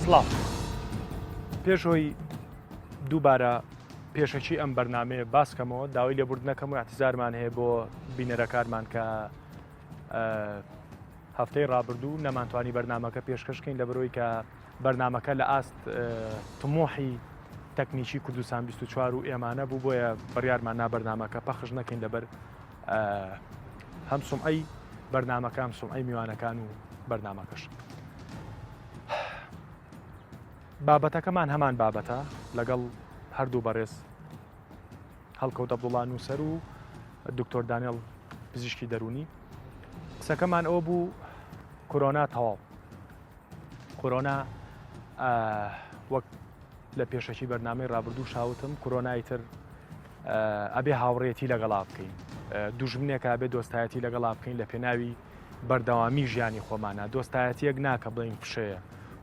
سڵاو. پێش ئەوەی دووبارە پێشەکی ئەم بەرنامەیە باس کەمەوە داوای لێبوردنەکەم و اعتزارمان هەیە بۆ بینەرەکانمان کە هەفتەی ڕابردوو نەمانتوانی بەرنامەکە پێشکەشکەین لە بەرەوەی کە بەرنامەکە لە ئاست تمۆحی تەکنیکی کوردستان 24 و ئێمانە بوو بۆیە بڕیارمان نا بەرنامەکە پەخش نەکەین لەبەر هەم سومعەی بەرنامەکە هەم سومعەی میوانەکان و بەرنامەکەش. بابەتەکەمان هەمان بابەتە لەگەڵ هەردوو بەڕێز هەڵکەوت عەبدوڵا نووسەر و دکتۆر دانێڵ پزیشکی دەروونی قسەکەمان ئەوە بوو کۆرۆنا تەواو کۆرۆنا وەک لە پێشەکی بەرنامەی ڕابردوو شاوتم کۆرۆنای تر ئەبێ هاوڕێتی لەگەڵا بکەین دوژمنێکە ئەبێ دۆستایەتی لەگەڵا بکەین لە پێناوی بەردەوامی ژیانی خۆمانە دۆستایەتیەک ناکە بڵین فشەیە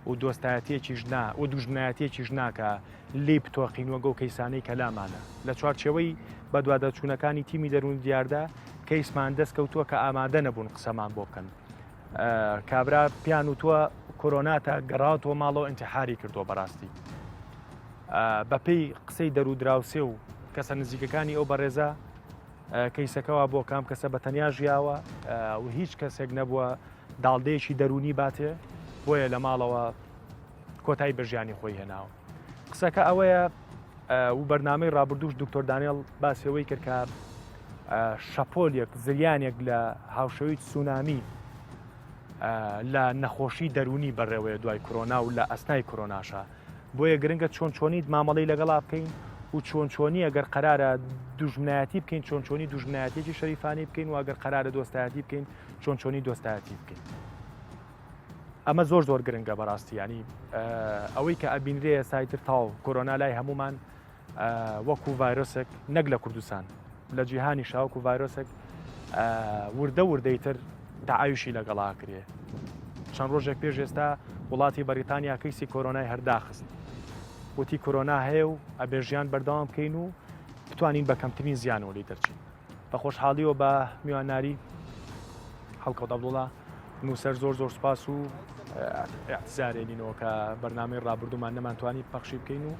و دۆستایەتیەکیش نا و دوژمنایەتیەکیش ناکە لێی بتۆقین وەک ئەو کەیسانەی کە لامانە. لە چوارچێوەی بەدواداچوونەکانی تیمی دەروون دیاردا کەیسمان دەست کەوتووە کە ئامادە نەبوون قسەمان بۆ بکەن. کابرا پیان وتووە کۆرۆناتە گەڕاوەتەوە ماڵەوە ئینتحاری کردووە بەڕاستی بەپێی قسەی دەرودراوسێ و کەسە نزیکەکانی ئەو بەڕێزە کەیسەکەەوە بۆ کام کەسە بە تەنیا ژیاوە و هیچ کەسێک نەبووە داڵدەیەکی دەرونی باتێ بۆیە لە ماڵەوە کۆتایی بە ژیانی خۆی هێناوە قسەکە ئەوەیە و بەرنامەی ڕابردووش دکتۆر دانێڵ باسەوەی کرد کە شەپۆلێک زریانێک لە هاوشێوەی تسونامی لە نەخۆشی دەرونی بەڕێوەیە دوای کۆرۆنا و لە ئەسنای کۆرۆناشە بۆیە گرنگە چۆن چۆنیت مامەڵی لەگەڵا بکەین و چۆن چۆنی ئەگەر قەرارە دوژمنایەتی بکەین چۆن چۆنی دوژمنایەتێکی شەریفانی بکەین و ئەگەر قەرارە دۆستایەتی بکەین چۆن چۆنی دۆستایەتی بکەین ئەمە زۆر زۆر گرنگە بەڕاستی ینی ئەوەی کە ئەبینرێ سایتر تاو کۆرۆنا لای هەمومان وەکو ڤایرۆسێک نەک لە کوردستان لە جیهانی شاوەکو ڤایرۆسێک وردە وردەی تر تەعایشی لەگەڵا کرێ چەند ڕۆژێک پێش ئێستا وڵاتی بەریتانیا کەیسی کۆرۆنای هەرداخست وتی کۆرۆنا هەیە و ئەبێ ژیان بەردەوام بکەین و بتوانین بە کەمترین زیانەوە لی دەرچین بە خۆشحاڵیەوە بە میواناری هەڵکەوت عەبدوڵا نووسەر زۆر زۆر سپاس و اعتزارێنینەوە کە بەرنامەی ڕابردوومان نەمانتوانی پەخشی بکەین و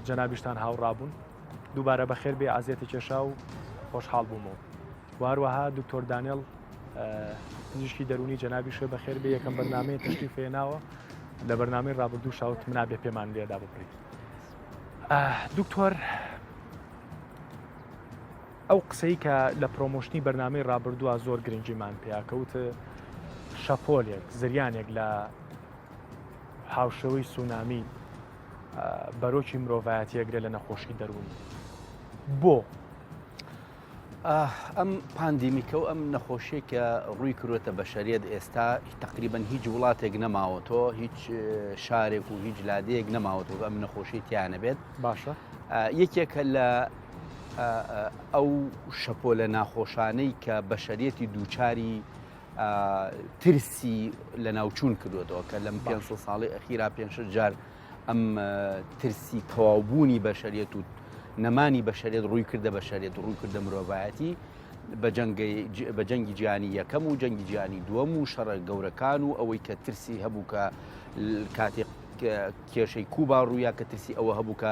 جەنابیشتان هاوڕابوون دووبارە بەخێر بێ ئازیەتی کێشا و خۆشحاڵ بوومەوە و هەروەها دکتۆر دانێڵ پزیشکی دەرونی جەنابیشە بەخێر بێ یەکەم بەرنامەی تەشریف هێناوە لە بەرنامەی ڕابردوو شاوت منابێ پێمان لێدا ببڕیت دکتۆر ئەو قسەی کە لە promotion ی بەرنامەی ڕابردووە زۆر گرنگیمان پیا کەوت شەپۆلێک زریانێک لە هاوشێوەی سونامی بەرۆکی مرۆڤایەتیەگرێ لە نەخۆشی دەروونی بۆ ئەم pandemic ە و ئەم نەخۆشیە کە ڕووی کردوەتە بەشەریەت ئێستا تقریبن هیچ وڵاتێک نەماوەتەوە هیچ شارێک و هیچ لادەیەک نەماوەتەوە ئەم نەخۆشی تیانە بێت باشە یەکێکە لە ئەو شەپۆلە ناخۆشانەی کە بەشەریەتی دووچاری ترسی لە ناوچوون کردوێتەوە کە لەم 500 ساڵی ئەخیرا پێ جار ئەم ترسی تەواوبوونی بەشەریەت و نەمانی بەشەریەت ڕووی کردە بەشەریەت ڕووی کردە مرۆڤایەتی بە جەنگی جیهانی یەکەم و جەنگی جیهانی دووەم و شەڕە گەورەکان و ئەوەی کە ترسی هەبوو کە کاتێک کێشەی کوبا ڕوویا کە ترسی ئەوە هەبوو کە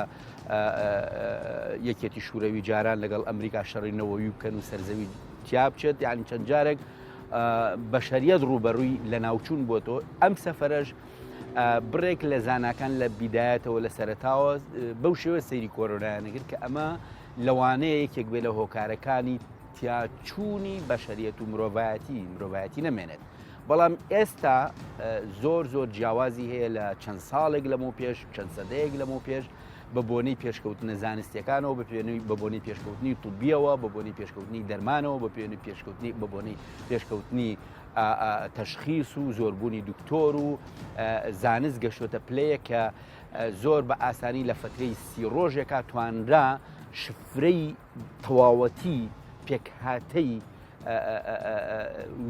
یەکێتی شوورەوی جاران لەگەڵ ئەمریکا شەڕی نەوەوی بکەن و سەرزەوی تیا بچێت یعنی چەند جارێک بەشەریەت ڕووبەڕووی لە ناوچوون بۆتەوە ئەم سەفەرەش بڕێک لە زاناکان لە بیدایەتەوە لە سەرەتاوە بەو شێوە سەیری کۆرۆنایان کرد کە ئەمە لەوانەیە یەکێک بێ لە هۆکارەکانی تیاچوونی بەشەریەت و مرۆڤایەتی مرۆڤایەتی نەمێنێت بەڵام ئێستا زۆر زۆر جیاوازی هەیە لە چەند ساڵێک لەمەو پێش چەند سەدەیەک لەمەو پێش بە بۆنەی پێشکەوتنە زانستیەکانەوە بە پێنوی بە بۆنەی پێشکەوتنی طبیەوە بە بۆنەی پێشکەوتنی دەرمانەوە بە پێنوی پێشکەوتنی بە بۆنەی پێشکەوتنی تەشخیس و زۆربوونی دکتۆر و زانست گەشتۆتە پلەیە کە زۆر بە ئاسانی لە فترەی سی ڕۆژێکا توانرا شفرەی تەواوەتی پێکهاتەی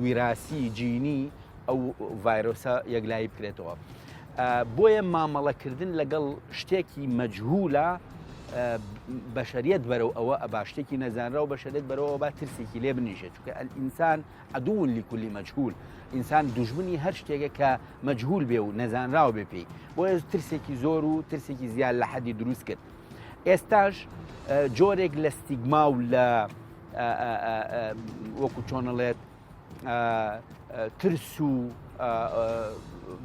ویراسی جینی ئەو ڤایرۆسە یەکلایی بکرێتەوە. بۆیە مامەڵەکردن لەگەڵ شتێکی مەجهولە. بەشەریەت بەرەو ئەوە ئەبا شتێکی نەزانراو بەشەریەت بەرەو ئەوە با ترسێکی لێ بنیشێت چونکە الئینسان عدو لکل مجهول ئینسان دوژمنی هەر شتێکە کە مەجهول بێ و نەزانراو بێ پێی بۆیە ترسێکی زۆر و ترسێکی زیاد لە حەدی دروست کرد ئێستاش جۆرێک لە ستیگما و لە وەکو چۆنەڵێت ترس و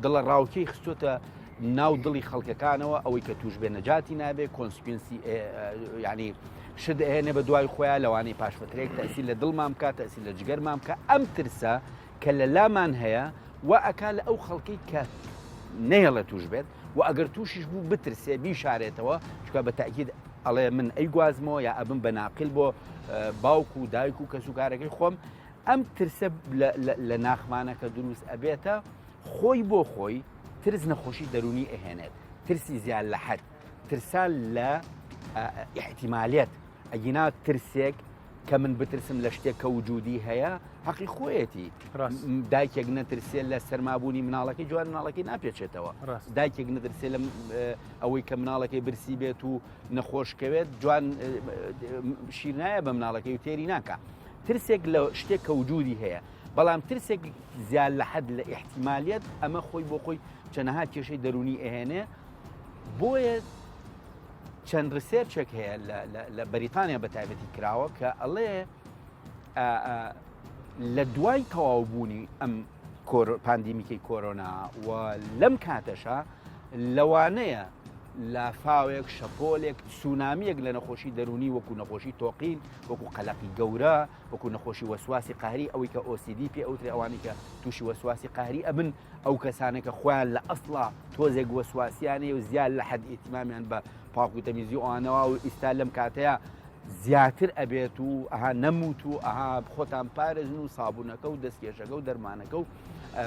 دڵە ڕاوکێی خستۆتە ناو دڵی خەڵکەکانەوە ئەوەی کە توش بێ نەجاتی نابێ consequence ی ینی شت ئەهێنێ بە دوای خۆیان لەوانەیە پاش فترێک تەسی لە دڵمان بکات تەسی لە جگەرمان بکە ئەم ترسە کە لە لامان هەیە و ئەکا لە ئەو خەڵکی کە نەیەڵێ توش بێت و ئەگەر تووشیش بوو بترسێ بیشارێتەوە چکە بە تاکید ئەڵێ من ئەی گوازمەوە یا ئەبم بە ناقل بۆ باوک و دایک و کەسوکارەکەی خۆم ئەم ترسە لە ناخمانە کە دروست ئەبێتە خۆی بۆ خۆی ترس نەخۆشی دەرونی ئەهێنێت ترسی زیاد لە حەد ترسان لە ئیحتیمالیەت ئەگینا ترسێک کە من بترسم لە شتێک کە وجودی هەیە حەقی خۆیەتی دایکێک نەترسێ لە سەرمابوونی مناڵەکەی جوان مناڵەکەی ناپێچێتەوە دایکێک نەترسێ لە ئەوەی کە مناڵەکەی برسی بێت و نەخۆشکەوێت جوان شیرنایە بە مناڵەکەی و تێری ناکە ترسێک لە شتێک کە وجودی هەیە بەڵام ترسێک زیاد لە حەد لە ئیحتیمالیەت ئەمە خۆی بۆ خۆی چەنەها کێشەی دەرونی ئەهێنێ بۆیە چەند research ێک هەیە لە بەریتانیا بە تایبەتی کراوە کە ئەڵێ لە دوای تەواوبوونی ئەم pandemic ەی کۆرۆنا و لەم کاتەشە لەوانەیە لافاوێک شەپۆلێک تسونامیەک لە نەخۆشی دەرونی وەکو نەخۆشی تۆقین وەکو قەلەقی گەورە وەکو نەخۆشی وەسواسی قەهری ئەوەی کە OCD پێ ئەوترێ ئەوانەی کە تووشی وەسواسی قەهری ئەبن ئەو کەسانە کە خۆیان لە ئەسڵا تۆزێک وەسواسیانەیە و زیاد لە حەد ئیهتیمامیان بە پاک و تەمیزی ئەوانەوە و ئیستا لەم کاتەیە زیاتر ئەبێت و ئەها نەموت و ئەها خۆتان پارێزن و سابوونەکە و دەستکێشەکە و دەرمانەکە و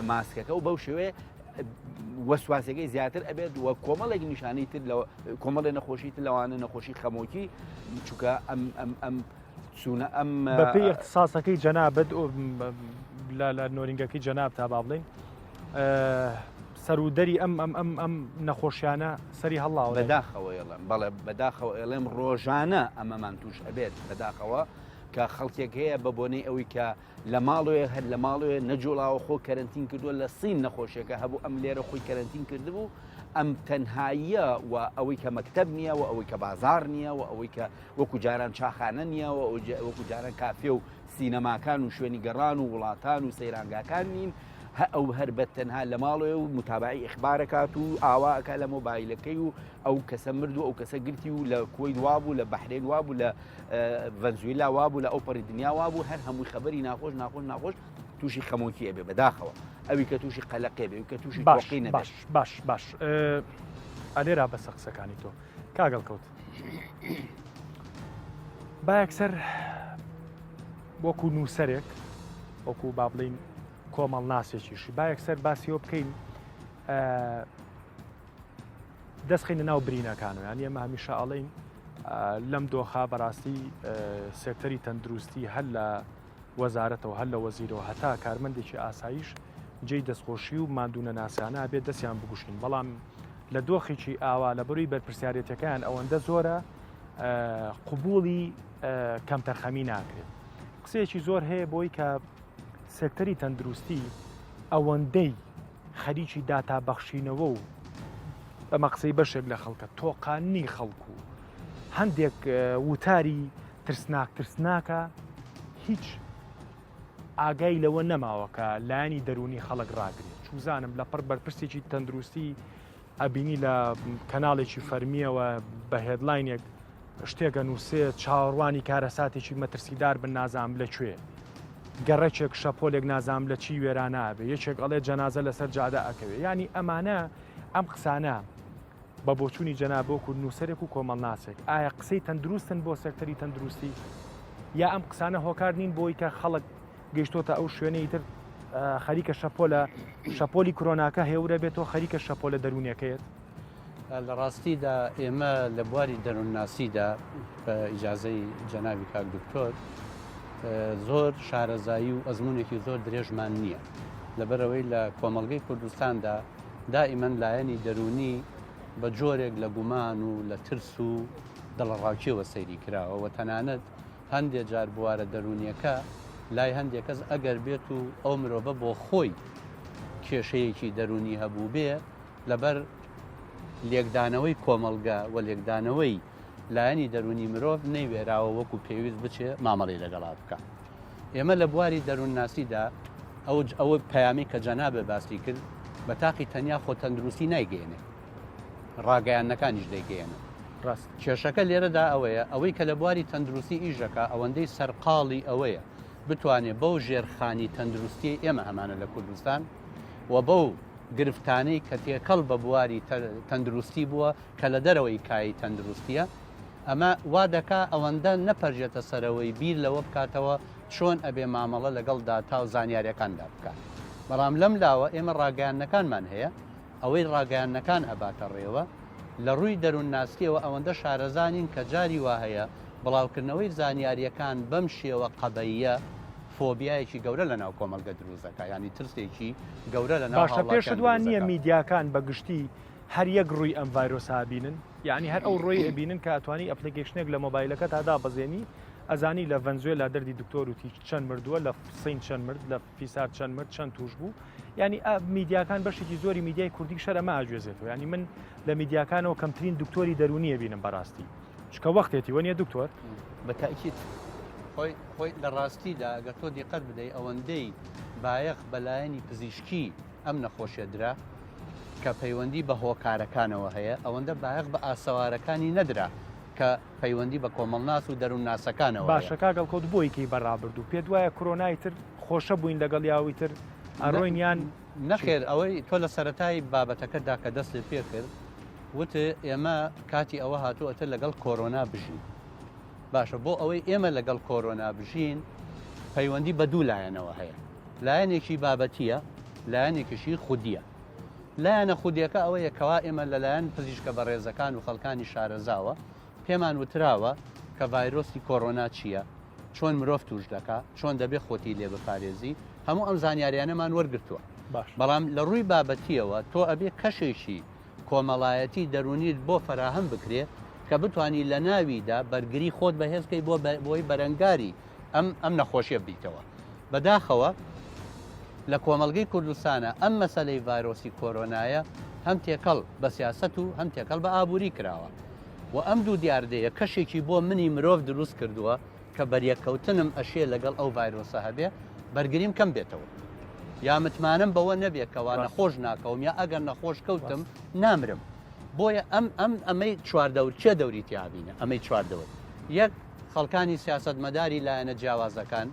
ماسکەکە و بەو شێوەیە وەسواسەکەی زیاتر ئەبێت و کۆمەڵێک نیشانەی تر لە کۆمەڵی نەخۆشی تر لەوانە نەخۆشی خەمۆکی چونکە ئەم ئەم ئەم چوونە ئەم بەپێی ئیختیساسەکەی جەنابت لە لە نۆرینگەکەی جەناب تا با بڵێین سەرودەری ئەم ئەم ئەم ئەم نەخۆشیانە سەری هەڵاوە بەداخەوە ئێڵێم بەڵێ بەداخەوە ئێڵێم ڕۆژانە ئەمەمان توش ئەبێت بەداخەوە کە خەڵکێک هەیە بە بۆنەی ئەوەی کە لە ماڵێ هەر لە ماڵێ نەجوڵاوە خۆ کەرنتین کردووە لە سین نەخۆشیەکە هەبوو ئەم لێرە خۆی کەرنتین کردبوو ئەم تەنهاییە و ئەوەی کە مەکتب نییە و ئەوەی کە بازار نییە و ئەوەی کە وەکو جاران چاخانە نییە و وەکو جاران کافێ و سینەماکان و شوێنی گەڕان و وڵاتان و سەیرانگاکان نین هە ئەو هەر بە تەنها لە ماڵێ و متابعی ئیخبارەکات و ئاوا ئەکا لە مۆبایلەکەی و ئەو کەسە مرد و ئەو کەسە گرتی و لە کوەیت وابوو لە بەحرێن وابوو لە ڤەنزویلا وابوو لە ئەو پەڕی دنیا وابوو هەر هەمووی خەبەری ناخۆش ناخۆش ناخۆش تووشی خەمۆکی ئەبێ بەداخەوە ئەوی کە تووشی قەلەقێ بێ کە تووشی باش باش باش باش ئەلێرا بەسە قسەکانی تۆ کاگەڵ کەوت با یەکسەر وەکو نووسەرێک وەکو با بڵین کۆمەڵناسێکیش با یەکسەر باسیەوە بکەین دەستخینە ناو برینەکان و یان ئێمە هەمیشە ئەڵین لەم دۆخە بەڕاستی سێکتەری تەندروستی هەر لە وەزارەتەوە هەر لە وەزیرەوە هەتا کارمەندێکی ئاسایش جێی دەستخۆشی و ماندوونەناسانە ئەبێت دەستیان بگوشین بەڵام لە دۆخێکی ئاوا لە بەروی بەرپرسیارێتەکەیان ئەوەندە زۆرە قوبوڵی کەمتەرخەمی ناکرێت قسەیەکی زۆر هەیە بۆی کە سێکتەری تەندروستی ئەوەندەی خەریکی داتا بەخشینەوە و بەمە قسەی بەشێک لە خەڵکە تۆقاننی خەڵک و هەندێک وتاری ترسناک ترسناکە هیچ ئاگای لەوە نەماوە کە لایەنی دەروونی خەڵک ڕاگرێت چوزانم لەپڕ بەرپرسێکی تەندروستی ئەبینی لە کەناڵێکی فەرمیەوە بە headline ێک شتێک ئەنووسێ چاوەڕوانی کارەساتێکی مەترسیدار بن نازانم لە کوێ گەڕەکێک شەپۆلێک نازانم لە چی وێرانە ئەبێ یەکێک ئەڵێ جەنازە لەسەر جادە ئەکەوێ یانی ئەمانە ئەم قسانە بە بۆچوونی جەناب وەکو نووسەرێک و کۆمەڵناسێک ئایا قسەی تەندروستن بۆ سێکتەری تەندروستی یا ئەم قسانە هۆکار نین بۆی کە خەڵک گەیشتۆتە ئەو شوێنەی تر خەریکە شەپۆلە شەپۆلی کرۆناکە هێورە بێتەوە خەریکە شەپۆلە دەروونیەکەیەت؟ لە ڕاستیدا ئێمە لە بواری دەروونناسیدا بە ئیجازەی جەنابی کاک دکتۆر زۆر شارەزایی و ئەزمونێکی زۆر درێژمان نییە لەبەرەوەی لە کۆمەڵگەی کوردستاندا دائیمەن لایەنی دەروونی بە جۆرێک لە گومان و لە ترس و. دڵەڕاوکێوە سەیری کراوە و تەنانەت هەندێ جار بوارە دەروونیەکە لای هەندێک کەس ئەگەر بێت و ئەو مرۆڤە بۆ خۆی کێشەیەکی دەروونی هەبووبێ لەبەر لێکدانەوەی کۆمەڵگە و لێکدانەوەی لایەنی دەروونی مرۆڤ نەیوێراوە وەکو پێویست بچێ مامەڵەی لەگەڵا بکا. ئێمە لە بواری دەروونناسیدا ئەو ئەو پەیامی کە جەنابت باسی کرد بە تاقی تەنیا خۆ تەندروستی نایگەیەنێ ڕاگەیاندنەکانیش دەیگەیەنن. ڕاست. کێشەکە لێرەدا ئەوەیە ئەوەی کە لە بواری تەندروستی ئیش دەکا ئەوەندەی سەرقاڵی ئەوەیە بتوانێ بەو ژێرخانی تەندروستیەی ئێمە هەمانە لە کوردستان و بەو گرفتانەی کە تێکەڵ بە بواری تەندروستی بووە کە لە دەرەوەی کایەی تەندروستیە ئەمە وا دەکا ئەوەندە نەپەرژێتە سەرەوەی بیر لەوە بکاتەوە چۆن ئەبێ مامەڵە لەگەڵ داتا و زانیاریەکاندا بکا بەڵام لەم لاوە ئێمە ڕاگەیاندنەکانمان هەیە ئەوەی ڕاگەیاندنەکان ئەباتە ڕێوە لە ڕووی دەروونناسیەوە ئەوەندە شارەزا نین کە جاری وا هەیە بڵاوکردنەوەی زانیاریەکان بەم شێوە قەبەیە فۆبیایەکی گەورە لە ناو کۆمەڵگە دروست دەکا یانی ترسێکی گەورە لە ناو باشە هاوڵاتیان پێشت وا دروست نییە دەکا. میدیاکان بە گشتی هەر یەک ڕووی ئەم ڤایرۆسە ئەبینن؟ یەعنی هەر ئەو ڕووی ئەبینن کە ئەتوانی application ێک لە مۆبایلەکەتا دابەزێنی ئەزانی لە ڤەنزوێلا دەردی دکتۆر وتی چەند مردووە لە سین چەند مرد لە فیسار چەند مرد چەند توش بوو یعنی میدیاکان بەشێکی زۆری میدیای کوردی شەر ئەمە ئاگوێزێتەوە یعنی من لە میدیاکانەوە کەمترین دکتۆری دەرونیە بینم بەڕاستی چکە وەختێتی وە نیە دکتۆر؟ بە تاکید. خۆی خۆی لە ڕاستیدا ئەگەر تۆ دیقەت بدەی ئەوەندەی بایەخ بە لایەنی پزیشکی ئەم نەخۆشیە درا کە پەیوەندی بە هۆکارەکانەوە هەیە ئەوەندە بایەخ بە ئاسەوارەکانی نەدرا کە پەیوەندی بە کۆمەڵناس و دەروونناسەکانەوە هەیە. باشە کاک هەڵکەوت بۆ ئەیکەی بە ڕابردوو پێت وایە کرۆنای تر خۆشە بووین لەگەڵ یاوی تر ئەڕۆین یان چی؟ نەخێر ئەوەی تۆ لە سەرەتای بابەتەکەتدا کە دەستت پێ کرد وتت ئێمە کاتی ئەوە هاتووە ئەتر لەگەڵ کۆرۆنا بژین باشە بۆ ئەوەی ئێمە لەگەڵ کۆرۆنا بژین پەیوەندی بە دوو لایەنەوە هەیە لایەنێکی بابەتیە لایەنێکیشی خودیە لایەنە خودیەکە ئەوەیە کەوا ئێمە لەلایەن پزیشکە بەڕێزەکان و خەڵکانی شارەزاوە پێمان وتراوە کە ڤایرۆسی کۆرۆنا چییە، چۆن مرۆڤ توش دەکا، چۆن دەبێ خۆتی لێ بپارێزی، هەموو ئەم زانیاریانەمان وەرگرتووە. باش. بەڵام لە ڕووی بابەتییەوە تۆ ئەبێ کەشێکی کۆمەڵایەتی دەروونیت بۆ فەراهەم بکرێ کە بتوانی لە ناویدا بەرگری خۆت بەهێز کەی بۆ بۆی بەرەنگاری ئەم ئەم نەخۆشیە بیتەوە. بەداخەوە لە کۆمەڵگەی کوردستانا ئەم مەسەلەی ڤایرۆسی کۆرۆنایە هەم تێکەڵ بە سیاسەت و هەم تێکەڵ بە ئابووری کراوە و ئەم دوو دیاردەیە کەشێکی بۆ منی مرۆڤ دروست کردووە کە بەریەککەوتنم ئەشێ لەگەڵ ئەو ڤایرۆسە هەبێ بەرگریم کەم بێتەوە یا متمانەم بەوە نەبێ کەوا نەخۆش ناکەوم یا ئەگەر نەخۆش کەوتم نامرم بۆیە ئەم ئەم ئەمەی چواردەور کێ دەوری تیابینە ئەمەی چواردەور یەک خەڵکانی سیاسەتمەداری لایەنە جیاوازەکان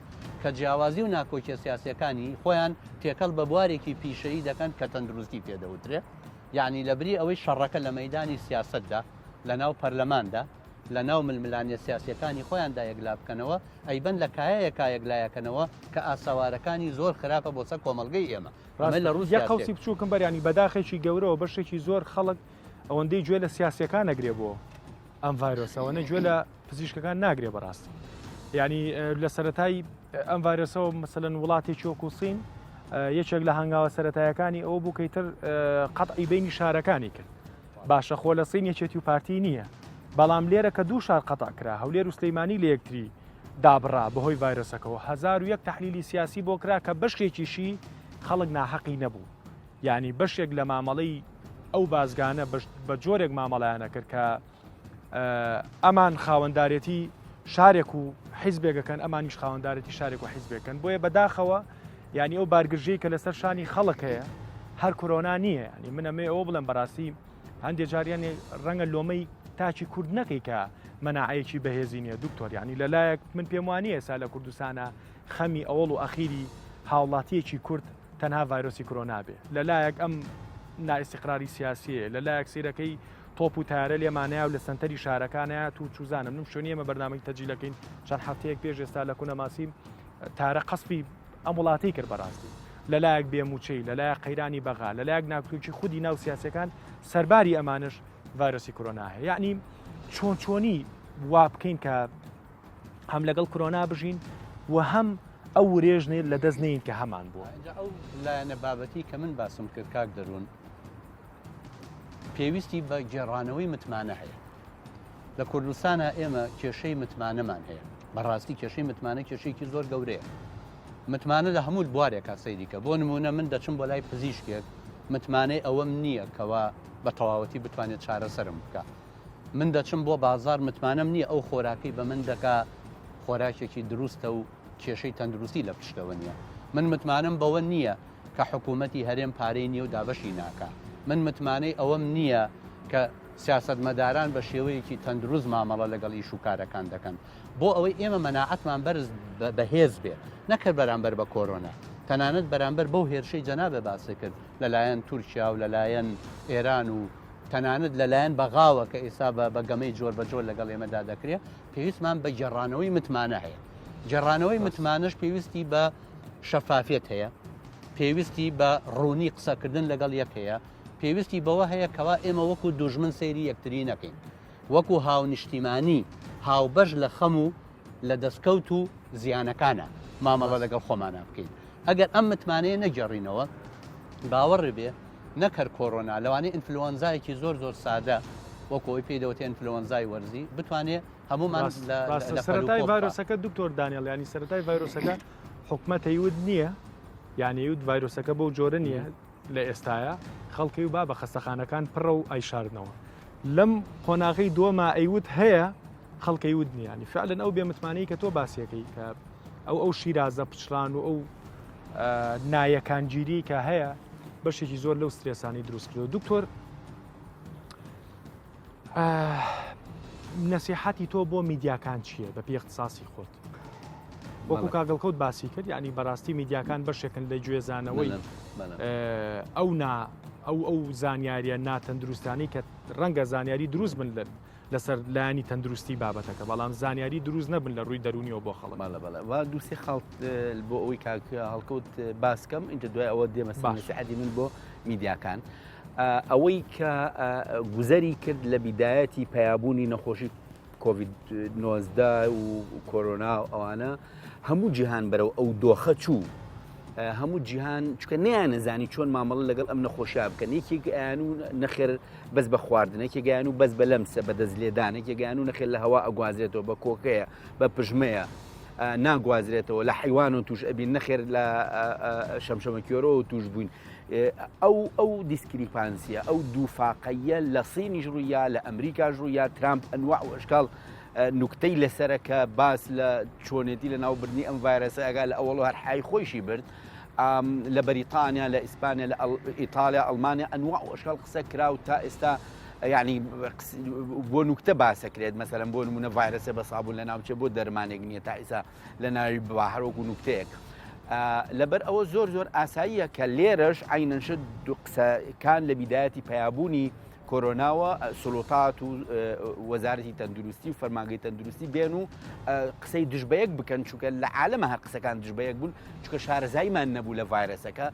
کە جیاوازی و ناکۆکیە سیاسیەکانی خۆیان تێکەڵ بە بوارێکی پیشەیی دەکەن کە تەندروستی پێ دەوترێ یەعنی لەبری ئەوەی شەڕەکە لە مەیدانی سیاسەتدا لە ناو پەرلەماندا لە ناو ململانێ سیاسیەکانی خۆیاندا یەکلا بکەنەوە ئەیبەن لە کایەیەکا یەکلایەکەنەوە کە ئاسەوارەکانی زۆر خراپە بۆ سەر کۆمەڵگەی ئێمە ئەمە لە ڕوو یەک قەوسی بچووکم بەر یانی بەداخێکی گەورەوە بەشێکی زۆر خەڵک ئەوەندەی گوێ لە سیاسیەکان ئەگرێ بۆ ئەم ڤایرۆسەوە نە گوێ لە پزیشکەکان ناگرێ بەڕاستی یعنی لە سەتای ئەم ڤایرۆسەوە مەسەلەن وڵاتێکی وەکو سین یەکێک لە هەنگاوە سەتایەکانی ئەو بوو کەیتر قەتعی بینی شارەکانی کرد باشە خۆ لە سین یەکێتی و پارتی نییە بەڵام لێرە کە دوو شار قەتع کرا هەولێر و سلەیمانی لە یەکتری دابڕا بەهۆی ڤایرۆسەکەەوە 1001 تحلیلی سیاسی بۆ کرا کە بەشێکیشی خەڵک ناحەقی نەبوو یانی بەشێک لە مامەڵەی ئەو بازگانە بە جۆرێک مامەڵیانە کرد کە ئەمان خاوەندارێتی شارێک و حیزبێکەکەن ئەمانیش خاوەندارێتی شارێک و حیزبێکن بۆیە بەداخەوە یعنی ئەو بارگرژەی کە لەسەر شانی خەڵک هەیە هەر کۆرۆنا نییە ینی من ئەمێ ئەوە بڵێم بەڕاستی هەندێک جاریانێ ڕەنگە لۆمەی تاکی کورد نەکەی کە مەناعەیەکی بەهێزی نییە دکتۆر ینی لەلایەک من پێم وانە ئێستا لە کوردستانە خەمی ئەوڵ و ئەخیری هاوڵاتیەکی کورد تەنها ڤایرۆسی کرۆنا بێ لەلایەک ئەم نائیستیقراری سیاسیەیە لەلایەک سیرەکەی تۆپ و تارە لێمانەیە و لە سنتەری شارەکانەیە تو چوزانم نم شوێنی ئێمە بەرنامەی تەجیلەکەین چەند هەفتەیەک پێش ئێستا لە کونەماسی تارە قەسفی ئەم وڵاتی کرد بەڕاستی لەلایەک بێموچەی لەلایەک قەیرانی بەغا لەلایەک ناکۆکی خودی ناو سیاسەکان سەرباری ئەمانش ڤایرۆسی کۆرۆنا هەیە یعنی چۆن چۆنی وا بکەین کە هەم لەگەڵ کرۆنا بژین و هەم ئەو ورێژنێ لە دەست نین کە هەمان بووە. ئینجا ئەو لایەنە بابەتی کە من باسم کرد کاک دەروون پێویستی بە گێڕانەوەی متمانە هەیە. لە کوردستانا ئێمە کێشەی متمانەمان هەیە. بەڕاستی کێشەی متمانە کێشەیەکی زۆر گەورەیە. متمانە لە هەموو بوارێکا سەیری کە. بۆ نموونە من دەچم بۆ لای پزیشکێک متمانەی ئەوەم نییە کەوا بە تەواوەتی بتوانێت چارەسەرم بکا. من دەچم بۆ بازاڕ متمانەم نییە ئەو خۆراکەی بە من دەکا خۆراکێکی دروستە و کێشەی تەندروستی لە پشتەوە نییە. من متمانەم بەوە نییە کە حکوومەتی هەرێم پارەی نییە و دابەشی ناکا. من متمانەی ئەوەم نییە کە سیاسەتمەداران بە شێوەیەکی تەندروست مامەڵە لەگەڵ ئیش و کارەکان دەکەن. بۆ ئەوەی ئێمە مەناعەتمان بەرز بەهێز بێ نەک هەر بەرامبەر بە کۆرۆنا، تەنانەت بەرامبەر بەو هێرشەی جەنابت باست کرد لەلایەن تورکیا و لەلایەن ئێران و تەنانەت لەلایەن بەغاوە کە ئێستا بە گەمەی جۆربەجۆر لەگەڵ ئێمەدا دەکرێ، پێویستمان بە گێڕانەوەی متمانە هەیە. گێڕانەوەی متمانەش پێویستی بە شەفافیەت هەیە، پێویستی بە ڕوونی قسەکردن لەگەڵ یەک هەیە، پێویستی بەوە هەیە کەوا ئێمە وەکو دوژمن سەیری یەکتری نەکەین، وەکو هاونیشتیمانی هاوبەش لە خەم و لە دەستکەوت و زیانەکانا مامەڵە لەگەڵ خۆمانا بکەین. ئەگەر ئەم متمانەیە نەگێڕینەوە، باوەڕ بێ نەک هەر کۆرۆنا، لەوانەیە ئینفلوەنزایەکی زۆر زۆر سادە وەکو ئەوەی پێی دەوترێ ئینفلوەنزای وەرزی بتوانێ هەموومان لە ڕاستە لە سەرەتای پەل و پۆ بخا. ڤایرۆسەکە دکتۆر دانیێڵ یانی سەرەتای ڤایرۆسەکە حکومەت ئەیوت نییە یانی ئەیوت ڤایرۆسەکە بەو جۆرە نییە لە ئێستایا خەڵکی و بابە خەستەخانەکان پڕە و ئەیشاردنەوە لەم قۆناغەی دووەما ئەیوت هەیە خەڵک ئەیوت نییە ینی فعلەن ئەو بێمتمانەی کە تۆ باسیەکەی کە ئەو ئەو شیرازە پچڕان و ئەو نایەکانگیری کە هەیە بەشێکی زۆر لەو سترێسانی دروست کردو دکتۆر نەسیحەتی تۆ بۆ میدیاکان چییە بە پێی اختصاصی خۆت وەکو کاگەڵکەوت باسی کرد یعنی بەڕاستی میدیاکان بەشێکن لە گوێزانەوەی ئەو نا ئەو ئەو زانیاریە ناتەندروستانی کە ڕەنگە زانیاری دروست بن لە لەسەر لایەنی تەندروستی بابەتەکە بەڵام زانیاری دروست نەبن لە ڕووی دەرونیەوە بۆ خەڵک. بەڵێ بەڵێ و دووسێ خاڵ بۆ ئەوەی کاک هەڵکەوت باسکەم اینجا دوای ئەوە دێمە سەر نەسیحەتی من بۆ میدیاکان. ئەوەی کە گوزەری کرد لە بیدایەتی پەیابوونی نەخۆشی کۆڤید 19 و کۆرۆنا و ئەوانە هەموو جیهان بەرەو ئەو دۆخە چوو. هەموو جیهان چکە نیانەزانی چۆن مامەڵە لەگەڵ ئەم نەخۆشیا بکەن یەکێک ئەیان و نەخێر بەس بە خواردن یەکێک ئەیان و بەس بە لەمسە بە دەست لێدان یەکێک ئەیان و نەخێر لە هەوا ئەگوازرێتەوە بە کۆکەیە بە پژمەیە ناگوازرێتەوە لە حیوان و توش ئەبین نەخێر لە شەمشەمەکوێرەوە توش بووین ئەو ئەو discrepancy یە ئەو دووفاقەیە لە سینیش ڕوویا لە ئەمریکاش ڕوویا ترامپ ئەنواع و ئەشکال نوکتەی لەسرە کە باس لە چۆنێتی لە ناوبردنی ئەم ڤایرەسە ئەگا لە ئەوەڵ هەر حای خۆیشی برد لە بەریتانیا لە ئیسپانیا لە ئیتالیا ئەڵمانیا ئەنواع و ئەشکال قسە کرا و تا ئێستا یعنی بۆ نوکتە باسەکرێت مەسەلەن بۆ نمونە ڤایرەسە بە سابوون لە ناوچێ بۆ دەرمانێک نییە تا ئێستا لە ناوی ببا هەروەکو نوکتەیەک. لەبەر ئەوە زۆر زۆر ئاساییە کە لێرەش عینەن شت دوو قسەکان لە بیدایەتی پەیابوونی کۆرۆناوە سلوتات و وەزارەتی تەندروستی و فەرمانگەی تەندروستی بێن و قسەی دژ بە یەک بکەن چونکە لە عالەمە هەر قسەکان دژ بە یەک بوون چونکە شارەزاییمان نەبوو لە ڤایرەسەکە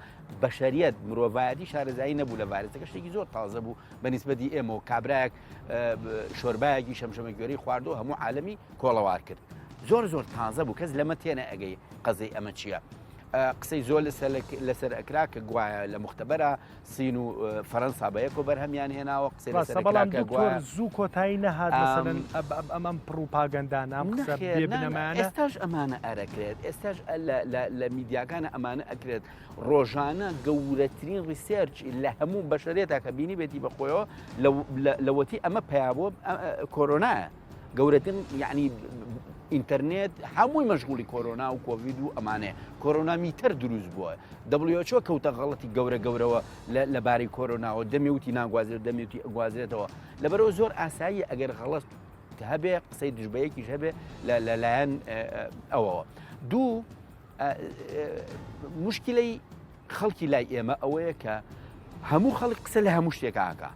بەشەریەت مرۆڤایەتی شارەزایی نەبوو لە ڤایرەسەکە شتێکی زۆر تازە بوو بە نیسبەتی ئێمەوە کابرایەک شۆربایەکی شەمشەمە گوێرەی خواردو هەموو عالەمی کۆڵەوار کرد زۆر زۆر تازە بوو کەس لەمە تێنە ئەگەی قەزەی ئەمە چییە؟ قسەی زۆر لەسەر ئەکرا کە گوایە لە مختبەرە سین و فەرەنسا بە یەکۆ بەرهەمیان هێناوە قسەی ڕاستە لەسەر بەڵام ئەکرا کە دکتۆر گوایە زوو کۆتایی نەهات مەسەلەن ئەم ئەم ئەم پڕوپاگەندانە ئەم قسە نەخێر بێ نا نا بنەمایانە ئێستاش ئەمانە ئەرەکرێت ئێستاش لە لە لە میدیاکانە ئەمانە ئەکرێت ڕۆژانە گەورەترین research لە هەموو بەشەرێتا کە بینیبێتی بە خۆیەوە لەوەتی ئەمە پیا بووە کۆرۆنایە گەورەترین یعنی ئینتەرنێت هەمووی مەشغولی کۆرۆنا و کۆڤید و ئەمانەیە کۆرۆنا میتەر دروست بووە WHO کەوتە غەڵەتی گەورە گەورەوە لەبارەی کۆرۆناوە دەمێوتی ناگوازرێت دەمێوتی ئەگوازرێتەوە لەبەرەوە زۆر ئاساییە ئەگەر غەڵەت هەبێ قسەی دژبەیەکیش هەبێ لەلایەن ئەوەوە دوو مشکلەی خەڵکی لای ئێمە ئەوەیە کە هەموو خەڵک قسە لە هەموو شتێکا ئەکا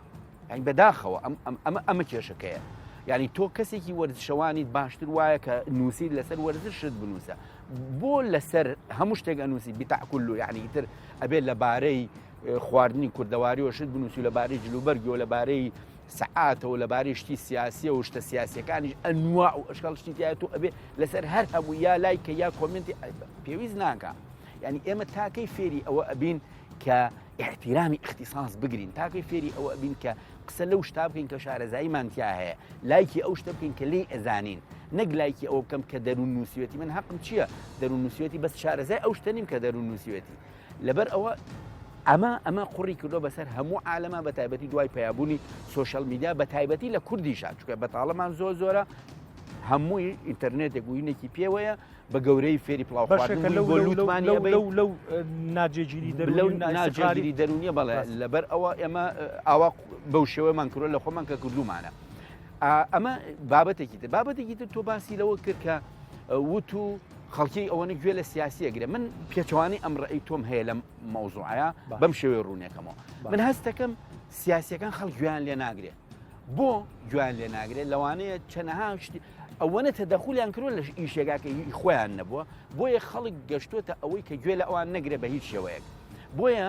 یعنی بەداخەوە ئەم ئەم ئەمە ئەمە کێشەکەیە یعنی تۆ کەسێکی وەرزشەوانیت باشتر وایە کە نووسیت لەسەر وەرزشت بنووسە بۆ لەسەر هەموو شتێک ئەنووسی بیتاکل و یعنی ئیتر ئەبێت لەبارەی خواردنی کوردەواری و شت بنووسی لەبارەی جلوبەرگی و لەبارەی سەعاتەوە لەبارەی شتی سیاسیە و شتە سیاسەکانیش ئەنوا و ئەشکال شتی تایە تۆ ئەبێ لەسەر هەر هەموو یا لایکە یا comment ی پێویست ناکا یعنی ئێمە تاکەی فێری ئەوە ئەبین کە احترامی اختصاص بگرین تاکەی فێری ئەوە ئەبین کە قسە لەو شتا بکەین کە شارەزاییمان تیا هەیە لایکی ئەو شتە بکەین کە لێی ئەزانین نەک لایکی ئەوە بکەم کە دەروون نووسیوێتی من حەقم چییە دەروون نووسیوێتی بەس شارەزای ئەو شتە نیم کە دەروون نووسیوێتی لەبەر ئەوە ئەمە ئەمە قوڕی کردو بەسەر هەموو عالەما بە تایبەتی دوای پەیابوونی social media بە تایبەتی لە کوردیشا چونکە بەتاڵەمان زۆر زۆرە هەمووی ئینتەرنێتێک و هینێکی پێوەیە بە گەورەی فێری پڵاو بەشێکە لەو لوتمانی لەو لەو ناجێگیری لەو ناجێگیری دەروونیە بەڵێ لەبەر ئەوە ئێمە ئاوا بەو شێوەمان کرۆ لە خۆمان کە کردومانە ئەمە بابەتێکی تر بابەتێکی تر تۆ باسی لەوە کرد کە وت و خەڵکی ئەوەنە گوێ لە سیاسی ئەگرێ من پێچەوانی ئەم ڕێی تۆم هەیە لەم مەوزوعەیە بەم شێوەی ڕوونێکەمەوە من هەستەکەم سیاسەکان خەڵک گوێیان لێ ناگرێ بۆ گوێیان لێ ناگرێت لەوانەیە چەنەها شتی ئەوەنە تەدەخولیان کردوە لە ئیشێکا کە هی خۆیان نەبووە بۆیە خەڵک گەشتوتە ئەوەی کە گوێ لە ئەوان نەگرێ بە هیچ شێوەیەک بۆیە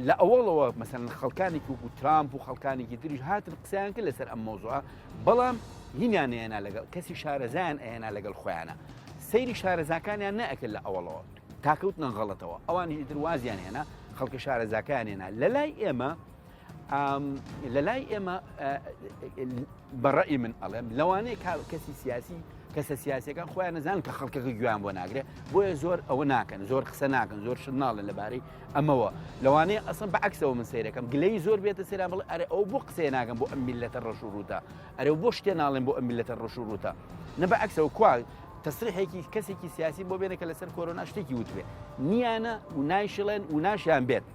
لە ئەوەڵەوە مەسەن خەڵکانێکی وەکو ترامپ و خەڵکانێکی تریش هاتن قسەیان کرد لەسەر ئەم مۆزوعە بەڵام هینیان نێنا لەگەڵ کەسی شارەزایان ئەهێنا لەگەڵ خۆیانە سەیری شارەزاکانیان نەئەکرد لە ئەوەڵەوە تاکەوتنە غەڵەتەوە ئەوانی تر وازیان هێنا خەڵکە شارەزاکان هێنا لە لای ئێمە لە لای ئێمە بە ڕەئی من ئەڵێم لەوانەیە کەسی سیاسی کەسە سیاسەکان خۆیان نەزان کە خەڵکەکە گویان بۆ ناگرێ بۆیە زۆر ئەوە ناکەن زۆر قسە ناکەن زۆر شت ناڵێن لەبارەی ئەمەوە لەوانەیە ئەسڵ بەعکسەوە من سەیرەکەم گلەی زۆر بێتە سەران بڵێ ئەرێ ئەو بۆ قسەیە ناکەم بۆ ئەم میلەتە ڕەش و ڕووتە ئەرێ بۆ شتێ ناڵێن بۆ ئەم میلەتە ڕەش و ڕووتە نە بەعکسەوە کوا تەسریحێکی کەسێکی سیاسی بۆ بێنە کە لەسەر کۆرۆنا شتێکی وتبێ نیانە و نایشڵێن و ناشیان بێت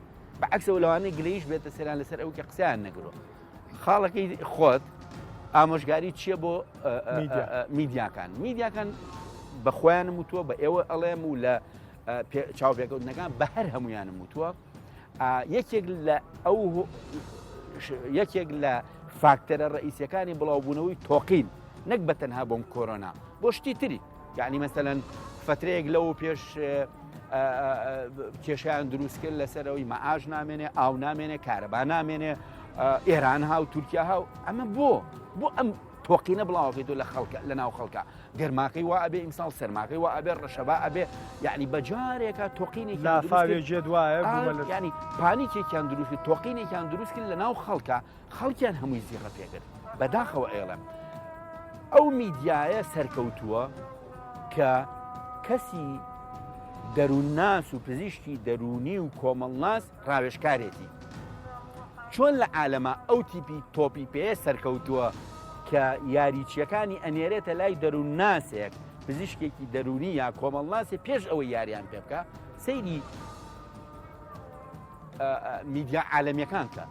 بەعکسەوە لەوانەیە گلەیش بێتە سەران لەسەر ئەو کە قسەیان نەگرۆ خاڵەکەی خۆت ئامۆژگاری چییە بۆ میدیاکان میدیاکان بە خۆیانم وتووە بە ئێوە ئەڵێم و لە چاوپێکەوتنەکان بە هەر هەمویانم وتووە یەکێک لە ئەو یەکێک لە فاکتەرە ڕئیسیەکانی بڵاوبوونەوەی تۆقین نەک بە تەنها بۆم کۆرۆنا بۆ شتی تری یعنی مەسەەن فترەیەک لەوە پێش کێشیان دروست کرد لەسەرەوەی مەعاش نامێنێ ئاو نامێنێ کارەبا نامێنێ ئێران ها و تورکیا ها و ئەمە بۆ بۆ ئەم تۆقینە بڵاوەکەی تۆ لە خەڵکە لە ناو خەڵکە گەرماکەی وا ئەبێ ئیمساڵ سەرماکەی وا ئەبێ ڕەشەبا ئەبێ یعنی بەجارێکە تۆقینێکی لافاوێ جێ دوایە ینی پانیکێکیان دروست کرد تۆقینێکیان دروست کرد لە ناو خەڵکە خەڵکیان هەمووی زیڕە پێکرد بەداخەوە ئێڵم ئەو میدیایە سەرکەوتووە کە کەسی دەروونناس و پزیشکی دەروونی و کۆمەڵناس ڕاوێژکارێتی. چۆن لە عالەما ئەو تیپی تۆپی پێیە سەرکەوتووە کە یاریچیەکانی ئەنێرێتە لای دەروونناسێک، پزیشکێکی دەروونی یا کۆمەڵناسێ پێش ئەوەی یاریان پێ بکا؟ سەیری میدیا عالەمیەکان کە.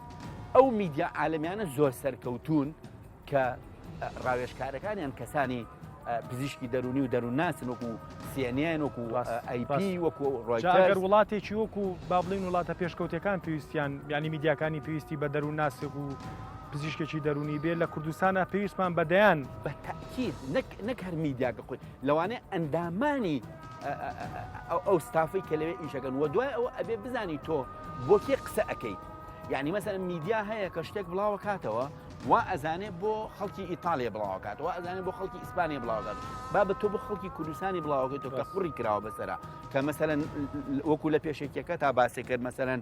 ئەو میدیا عالەمیانە زۆر سەرکەوتوون کە ڕاوێژکارەکانیان کەسانی پزیشکی دەرونی و دەروونناسن وەکو CNN وەکو AP وەکو ڕۆیتەرز. وڵاتێکی وەکو با بڵێین وڵاتە پێشکەوتەکان پێویستیان یانی میدیاکانی پێویستی بە دەروونناسێک و پزیشکێکی دەرونی بێ لە کوردستانە پێویستمان بە دەیان بە تاکید نەک نەک هەر میدیاکە خۆی لەوانەیە ئەندامانی ئەو ستافەی کە لەوێ ئیشەکەن و دوای ئەوە ئەبێ بزانی تۆ بۆ کێ قسە ئەەکەیت یعنی مەسەلەن میدیا هەیە کە شتێک بڵاوەکاتەوە وا ئەزانێ بۆ خەڵکی ئیتاڵیا بڵاوەکات وا ئەزانێ بۆ خەڵکی ئیسپانیا بڵاوەکات با بە تۆ بۆ خەڵکی کوردستانی بڵاوەکەیتەوە کە قوڕی کراوە بەسەرا کە مەسەلەن وەکو لە پێشێکیەکە تا باسی کرد مەسەلەن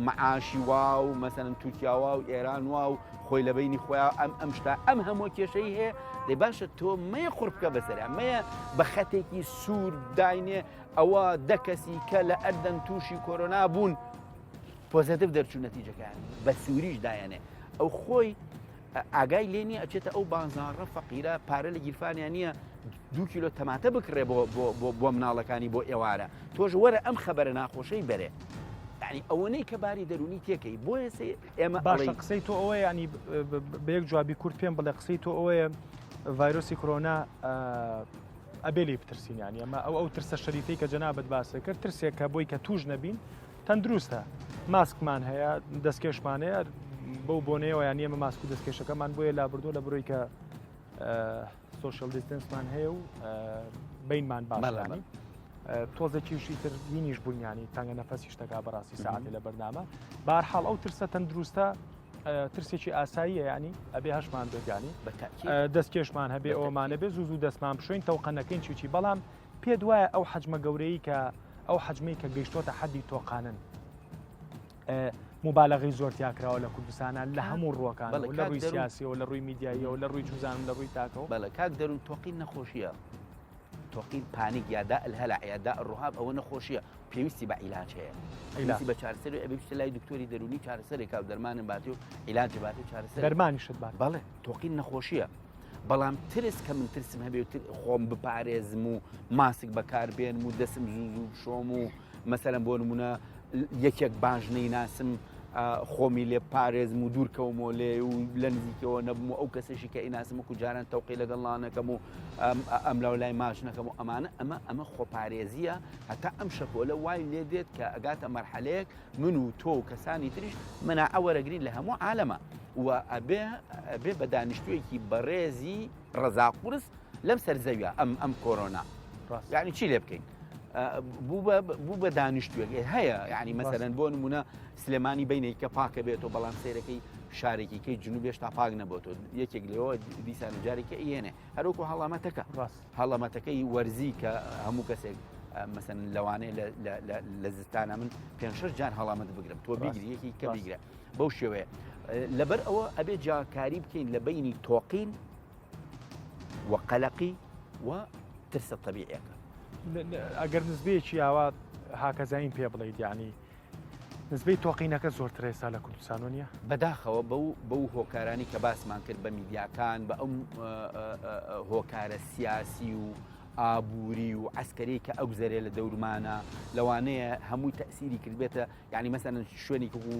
معاشی وا و مەسەلەن تورکیا وا و ئێران وا و خۆی لە بینی خۆیان ئەم ئەم شتا ئەم هەموو کێشەی هەیە دەی باشە تۆ مەیە قوڕ بکە بەسەرا مەیە بە خەتێکی سوور داینێ ئەوە دە کەسی کە لە ئەردەن تووشی کۆرۆنا بوون positive دەرچوو نەتیجەکەیان بە سووریش دایەنێ ئەو خۆی ئاگای لێ نییە ئەچێتە ئەو بازاڕە فەقیرە پارە لە گیرفانیان نییە دو کیلۆ تەماتە بکڕێ بۆ بۆ بۆ مناڵەکانی بۆ ئێوارە تۆش وەرە ئەم خەبەرە ناخۆشەی بەرێ یعنی ئەوەنەی کە باری دەرونی تێکەی بۆیە ئێمە باشە قسەی تۆ ئەوەیە ینی بە یەک جوابی کورت پێم بڵێ قسەی تۆ ئەوەیە ڤایرۆسی کۆرۆنا ئەبێ لێی بترسین ینی ئەمە ئەو ئەو ترسە شەریفەی کە جەنابەت باسە کرد ترسێک کە بۆی کە توش نەبین تەندروستە ماسکمان هەیە دەستکێشمان هەیە بەو بۆنەیەوە یان ئێمە ماسک و دەستکێشەکەمان بۆیە لابردووە لە برۆی کە social distance مان هەیە و بینمان باشانی تۆزێکیشی تر هینیش بوونیانی تەنگە نەفەسی شتەکە بەڕاستی ساعتێ لە بەرنامە بارحاڵ ئەو ترسە تەندروستە ترسێکی ئاساییە ینی ئەبێ هەشمان بێت ینی دەستکێشمان هەبێ ئەومانە بێ زوو زوو دەستمان بشوین تەوقەنەکەین چیچی بەڵام پێت وایە ئەو حەجمە گەورەی کە ئەو حەجمەی کە گەیشتۆتە حەدی تۆقانن. موبالەغەی زۆر تیا کراوە لە کوردستانا لە هەموو ڕووەکانەوە لە ڕووی سیاسیەوە لە ڕووی میدیاییەوە لە ڕووی چوزانم لە ڕووی تاکەوە. بەڵێ کاک دەروون تۆقین نەخۆشیە تۆقین panic یا داء الهلع یا داء الرهاب ئەوە نەخۆشیە پێویستی بە عیلاج هەیە پێویستی بە چارەسەری ئەبێ بچتە لای دکتۆری دەروونی چارەسەرێک و دەرمانم باتێ و عیلاج باتێ و چارەسەر دەرمانیشت بات بەڵێ تۆقین نەخۆشیە بەڵام ترس کە من ترسم هەبێ و خۆم بپارێزم و ماسک بەکاربێنم و دەسم زوو زوو بشۆم و مەسەلەن بۆ نمونە یەکێک باش نەیناسم خۆمی لێ پارێزم و دوورکەومەوە لێ و لە نزیکەوە نەبم و ئەو کەسێکی کە ئیناسم وەکو جاران تەوقی لەگەڵ نانەکەم و ئەملاو لای ماچ نەکەم و ئەمانە ئەمە ئەمە خۆپارێزیە هەتا ئەم شەپۆلە وای لێ دێت کە ئەگاتە مەرحەلەیەک من و تۆ و کەسانی تریش مناعە وەرەگرین لە هەموو عالەمە و ئەبێ ئەبێ بە دانیشتوویەکی بەڕێزی ڕەزا قورس لەم سەر زەویە ئەم ئەم کۆرۆنا یعنی چی لێ بکەین بوو بە دانیشتوێک هەیە یعنی مەسەرەن بۆ نمونە سلێمانی بینێک کە پاکە بێتەوە بەڵام سیرەکەی شارێکی کەی جنوبێش تا پاک نەبێتەوە یەکێک لێەوە دیسان جارێکە ئێنێ هەروکو هەڵامەتەکە هەڵامەتەکەی وەرزی کە هەموو کەسێک مەسەن لەوانەیە لە زستانە من پێ شش جار هەڵامەت بگرم تۆ بیگری یەکی کە بیگرە بەو شێوەیە لەبەر ئەوە ئەبێ جیاکاری بکەین لە بینی تۆقین و قەلەقی و ترسە تەبیعەکە. ئەگەر نزبەیەکی ئاوا هاکەزاییم پێ بڵیت یعنی نزبەی تۆقینەکە زۆرترە ئێستا لە کوردستان و نییە؟ بەداخەوە بەو بەو هۆکارانی کە باسمان کرد بە میدیاکان بە ئەم هۆکارە سیاسی و ئابووری و عسکەری کە ئەگوزەرێ لە دەورمانە لەوانەیە هەمووی تەسیری کردبێتە یعنی مەسەن شوێنێک وەکو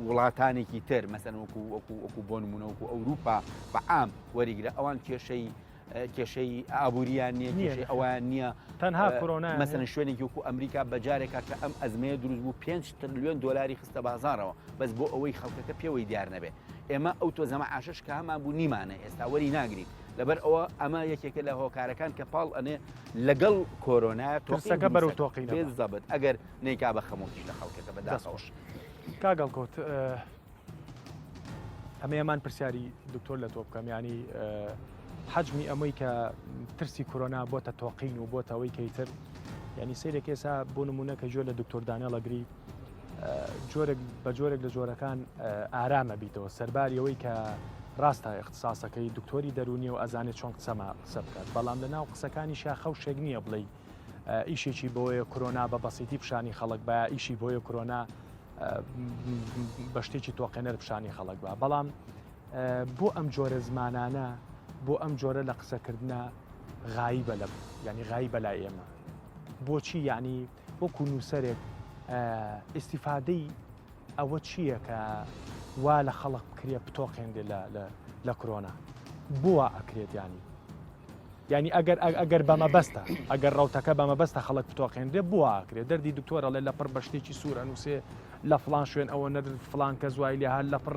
وڵاتانێکی تر مەسەن وەکو وەکو وەکو بۆ نمونە وەکو ئەوروپا بە عام وەریگرە ئەوان کێشەی کێشەی ئابووریان نییە کێشەی ئەوان نییە تەنها کۆرۆنا مەسەن شوێنێکی وەکو ئەمریکا بە جارێکا کە ئەم ئەزمەیە دروست بوو 5 ترلیۆن دلاری خستە بازارەوە بەس بۆ ئەوەی خەڵکەکە پێوەی دیار نەبێ ئێمە ئەو تۆزەمە عاشش کە هەمان بوو نیمانە ئێستا وەری ناگرین لەبەر ئەوە ئەمە یەکێکە لە هۆکارەکان کە پاڵ ئەنێ لەگەڵ کۆرۆنا ترسەکە بەرەو تۆقی زەبت ئەگەر نەیکا بە خەمۆکیش لە خەڵکەکە بەداخەوە. کاک هەڵکەوت ئەمە یەمان پرسیاری دکتۆر لە تۆ بکەم ینی حەجمی ئەمەی کە ترسی کۆرۆنا بۆتە تۆقین و بۆتە ئەوەی کەیتر ینی سەیرێک ئێسا بۆ نمونە کە گوێ لە دکتۆر دانێڵەگری جۆرێک بە جۆرێک لە جۆرەکان ئارامە بیتەوە سەرباری ئەوەی کە ڕاستە اختصاصەکەی دکتۆری دەرونیە و ئەزانێت چۆن قسەما قسە بکات بەڵام لە ناو قسەکانیشا خەوشێک نییە بڵێ ئیشێکی بۆیە کرۆنا بە بەسیتی پیشانی خەڵک بە ئیشی بۆیە کرۆنا بە شتێکی تۆقێنەر پیشانی خەڵک بە بەڵام بۆ ئەم جۆرە زمانانە بۆ ئەم جۆرە لە قسەکردە غایبە لە ینی غایبە لای ئێمە بۆچی یعنی وەکو نووسەرێک ئیسیفادەی ئەوە چییە کە وا لە خەڵک بکرێ بتۆقێنرێ لە کرۆنا بۆ ئەکرێت ینی یانی ئەگەر ئەگەر بە مەبەستە ئەگەر ڕەوتەکە بە مەبەستە خەڵک بتۆقێنرێ بۆ ئاکرێ دەردی دکتۆر ئەڵێ لەپڕ بە شتێکی سوور ئەنووسێ لە فڵان شوێن ئەوە نەر فڵان کەس وای لێ هات لەپڕ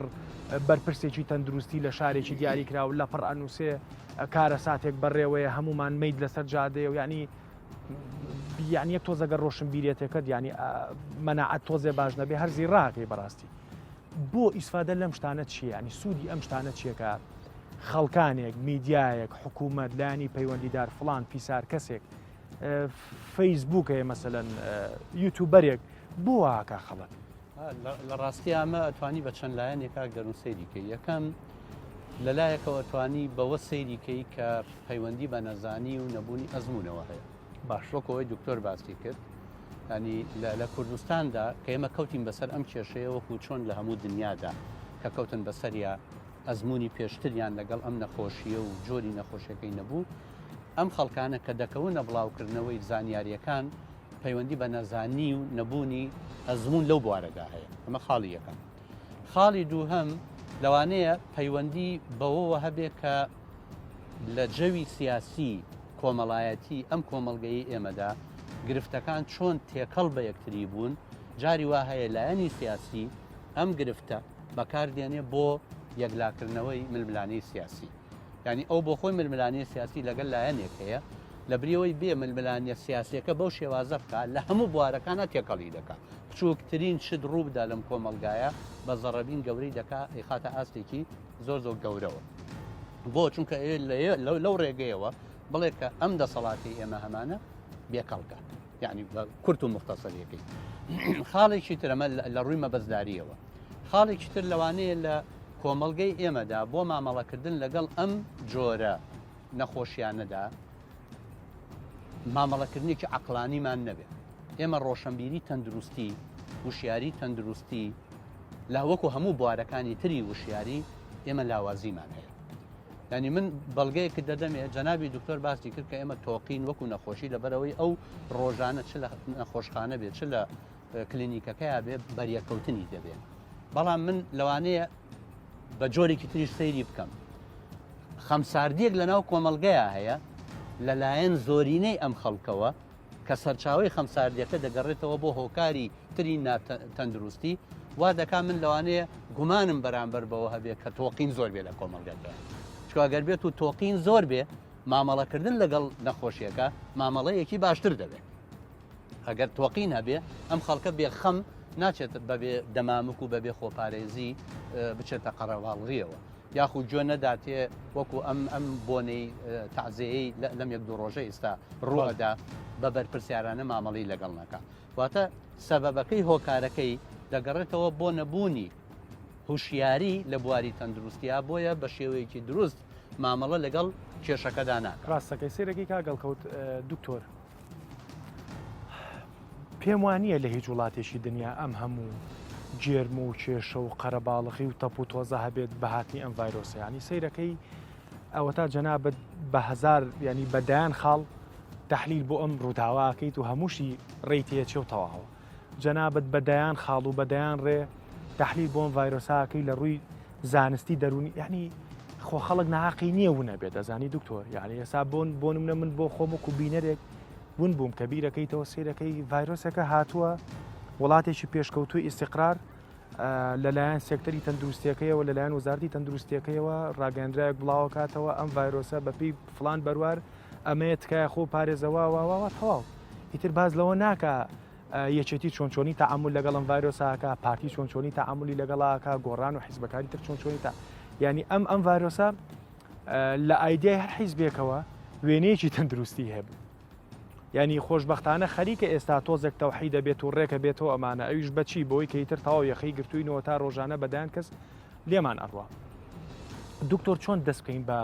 بەرپرسێکی تەندروستی لە شارێکی دیاری کرا و لەپڕ ئەنووسێ کارەساتێک بەڕێوەیە هەمومان مید لەسەر جادەیە و یعنی یعنی یەک تۆزەگە ڕۆشنبیرێتەکەت یعنی مەناعەت تۆزێ باش نەبێ هەرزی ڕاکەی بەڕاستی بۆ ئیسفادە لەم شتانە چییە ینی سوودی ئەم شتانە چییە کە خەڵکانێک، میدیایەک، حکوومەت، لایەنی پەیوەندیدار، فڵان فیسار کەسێک، فەیسبووک هەیە مەسەلەن یوتوبەرێک بۆ واکا خەڵک؟ لە ڕاستی ئەمە ئەتوانی بە چەند لایەنێک کاک دەروون سەیری کەی یەکەم لەلایەکەوە توانی بەوە سەیری کەی کە پەیوەندی بە نەزانی و نەبوونی ئەزمونەوە هەیە باش وەک ئەوەی دکتۆر باسی کرد ینی لە کوردستاندا کە ئێمە کەوتین بەسەر ئەم کێشەیە وەکو چۆن لە هەموو دنیادا کە کەوتن بەسەریا ئەزموونی پێشتریان لەگەڵ ئەم نەخۆشییە و جۆری نەخۆشیەکەی نەبوو، ئەم خەڵکانە کە دەکەونە بڵاوکردنەوەی زانیارییەکان پەیوەندی بە نەزانی و نەبوونی ئەزموون لەو بوارەدا هەیە، ئەمە خاڵی یەکەم. خاڵی دووهەم لەوانەیە پەیوەندی بەوەوە هەبێ کە لە جەوی سیاسی کۆمەڵایەتی ئەم کۆمەڵگەی ئێمەدا گرفتەکان چۆن تێکەڵ بە یەکتری بوون، جاری وا هەیە لایەنی سیاسی ئەم گرفتە بەکاردێنێ بۆ یەکلاکردنەوەی ململانێی سیاسی. یانی ئەو بۆ خۆی ململانێی سیاسی لەگەل لایەنێک هەیە، لەبریەوەی بێ ململانێ سیاسیەکە بەو شێوازە بکا لە هەموو بوارەکانا تێکەڵی دەکا. بچووکترین شت ڕووبدا لەم کۆمەڵگایە بە زەڕەبین گەورەی دەکا ئەیخاتە ئاستێکی زۆر زۆر گەورەوە. بۆ؟ چونکە لەو ڕێگەیەوە بڵێ کە ئەم دەسەڵاتەی ئێمە هەمانە بێکەڵکە. یعنی بە کورت و مختصریەکەی. خاڵێکی تر ئەمە لە ڕووی مەبەستدارییەوە. خاڵێکی تر لەوانەیە لە کۆمەڵگەی ئێمەدا بۆ مامەڵەکردن لەگەڵ ئەم جۆرە نەخۆشیانەدا مامەڵەکردنێکی عەقڵانیمان نەبێت. ئێمە ڕۆشەنبیری تەندروستی، وشیاری تەندروستی لە وەکو هەموو بوارەکانی تری وشیاری ئێمە لاوازیمان هەیە. یعنی من بەڵگەیەکت دەدەمێ جەنابی دکتۆر باسی کرد کە ئێمە تۆقین وەکو نەخۆشی لەبەرەوەی ئەو ڕۆژانە چ لە نەخۆشخانە بێت چ لە کلینیکەکەیا بێ بەریەککەوتنی دەبێ بەڵام من لەوانەیە بە جۆرێکی تریش سەیری بکەم خەمساردیەک لەناو کۆمەڵگەیا هەیە لەلایەن زۆرینەی ئەم خەڵکەوە کە سەرچاوی خەمساردیەکە دەگەڕێتەوە بۆ هۆکاری تری تەندروستی وا دەکا من لەوانەیە گومانم بەرامبەر بەوە هەبێ کە تۆقین زۆر بێ لە کۆمەڵگەکە چکگەر بێت و تۆقین زۆر بێ مامەڵەکردن لەگەڵ نەخۆشیەکە مامەڵەیەکی باشتر دەبێت ئەگەر تۆقین هەبێ ئەم خەڵکە بێ خەم ناچێت بەبێ دەمامک و بەبێ خۆپارێزی بچێتە قەرەواڵغیەوە یاخود گوێ نەداتێ وەکو ئەم ئەم بۆنەی تەعزێیەی لەم یەک دوو ڕۆژە ئێستا ڕوئەدا بە بەرپرسیارانە مامەڵی لەگەڵ نەکا واتە سەبەبەکەی هۆکارەکەی دەگەڕێتەوە بۆ نەبوونی هوشیاری لە بواری تەندروستیا بۆیە بە شێوەیەکی دروست مامەڵە لەگەڵ کێشەکەدا ناکات. ڕاستەکەی سەیرەکەی کاک هەڵکەوت دکتۆر پێم وانییە لە هیچ وڵاتێکی دنیا ئەم هەموو گێرم و کێشە و قەرەباڵغی و تەپ و تۆزە هەبێت بە هاتنی ئەم ڤایرۆسە ینی سەیرەکەی ئەوەتا جەنابەت بە هەزار ینی بە دەیان خاڵ تحلیل بۆ ئەم ڕووداواکەیت و هەمووشی ڕێی تێچێ و تەواوە جەنابت بە دەیان خاڵ و بە دەیان ڕێ تحلیل بۆ ئەم ڤایرۆساکەی لە ڕووی زانستی دەرونی یعنی خۆ خەڵک ناحەقی نییە ونەبێت دەزانی دکتۆر یعنی ئێسا بۆن بۆ منە من بۆ خۆم وەکو بینەرێک ون بووم کە بیرەکەیتەوە سیرەکەی ڤایرۆسەکە هاتووە وڵاتێکی پێشکەوتوی ئیسیقرار لەلایەن سێکتەری تەندروستیەکەیەوە لەلایەن وەزارتی تەندروستیەکەیەوە ڕاگەندراوێک بڵاوکاتەوە ئەم ڤایرۆسە بەپی فلان بەروار ئەمەیە تکایە خۆ پارێزەوە واواوا تەواو ئیتر باز لەوە ناکە یەکێتی چۆن چۆنی تەعامول لەگەڵ ئەم ڤایرۆسە ئەکا، پارتی چۆن چۆنی تەعامولی لەگەڵا ئەکا، گۆڕان و حیزبەکانی تر چۆن چۆنی تا یانی ئەم ئەم ڤایرۆسە لە ئایدیای هەر حیزبێکەوە وێنەیەکی تەندروستی هەبوو. یعنی خۆشببختانە خەریکە ئێستا تۆزێک تەوحی دەبێت و ڕێکە بێتەوە ئەمانە ئەویش بەچی بۆی کە ئیتر تەواو یەخەی گرتوینەوە تا ڕۆژانە بەدایان کەس لێمان ئەڕوا دکتۆر چۆن دەست بکەین بە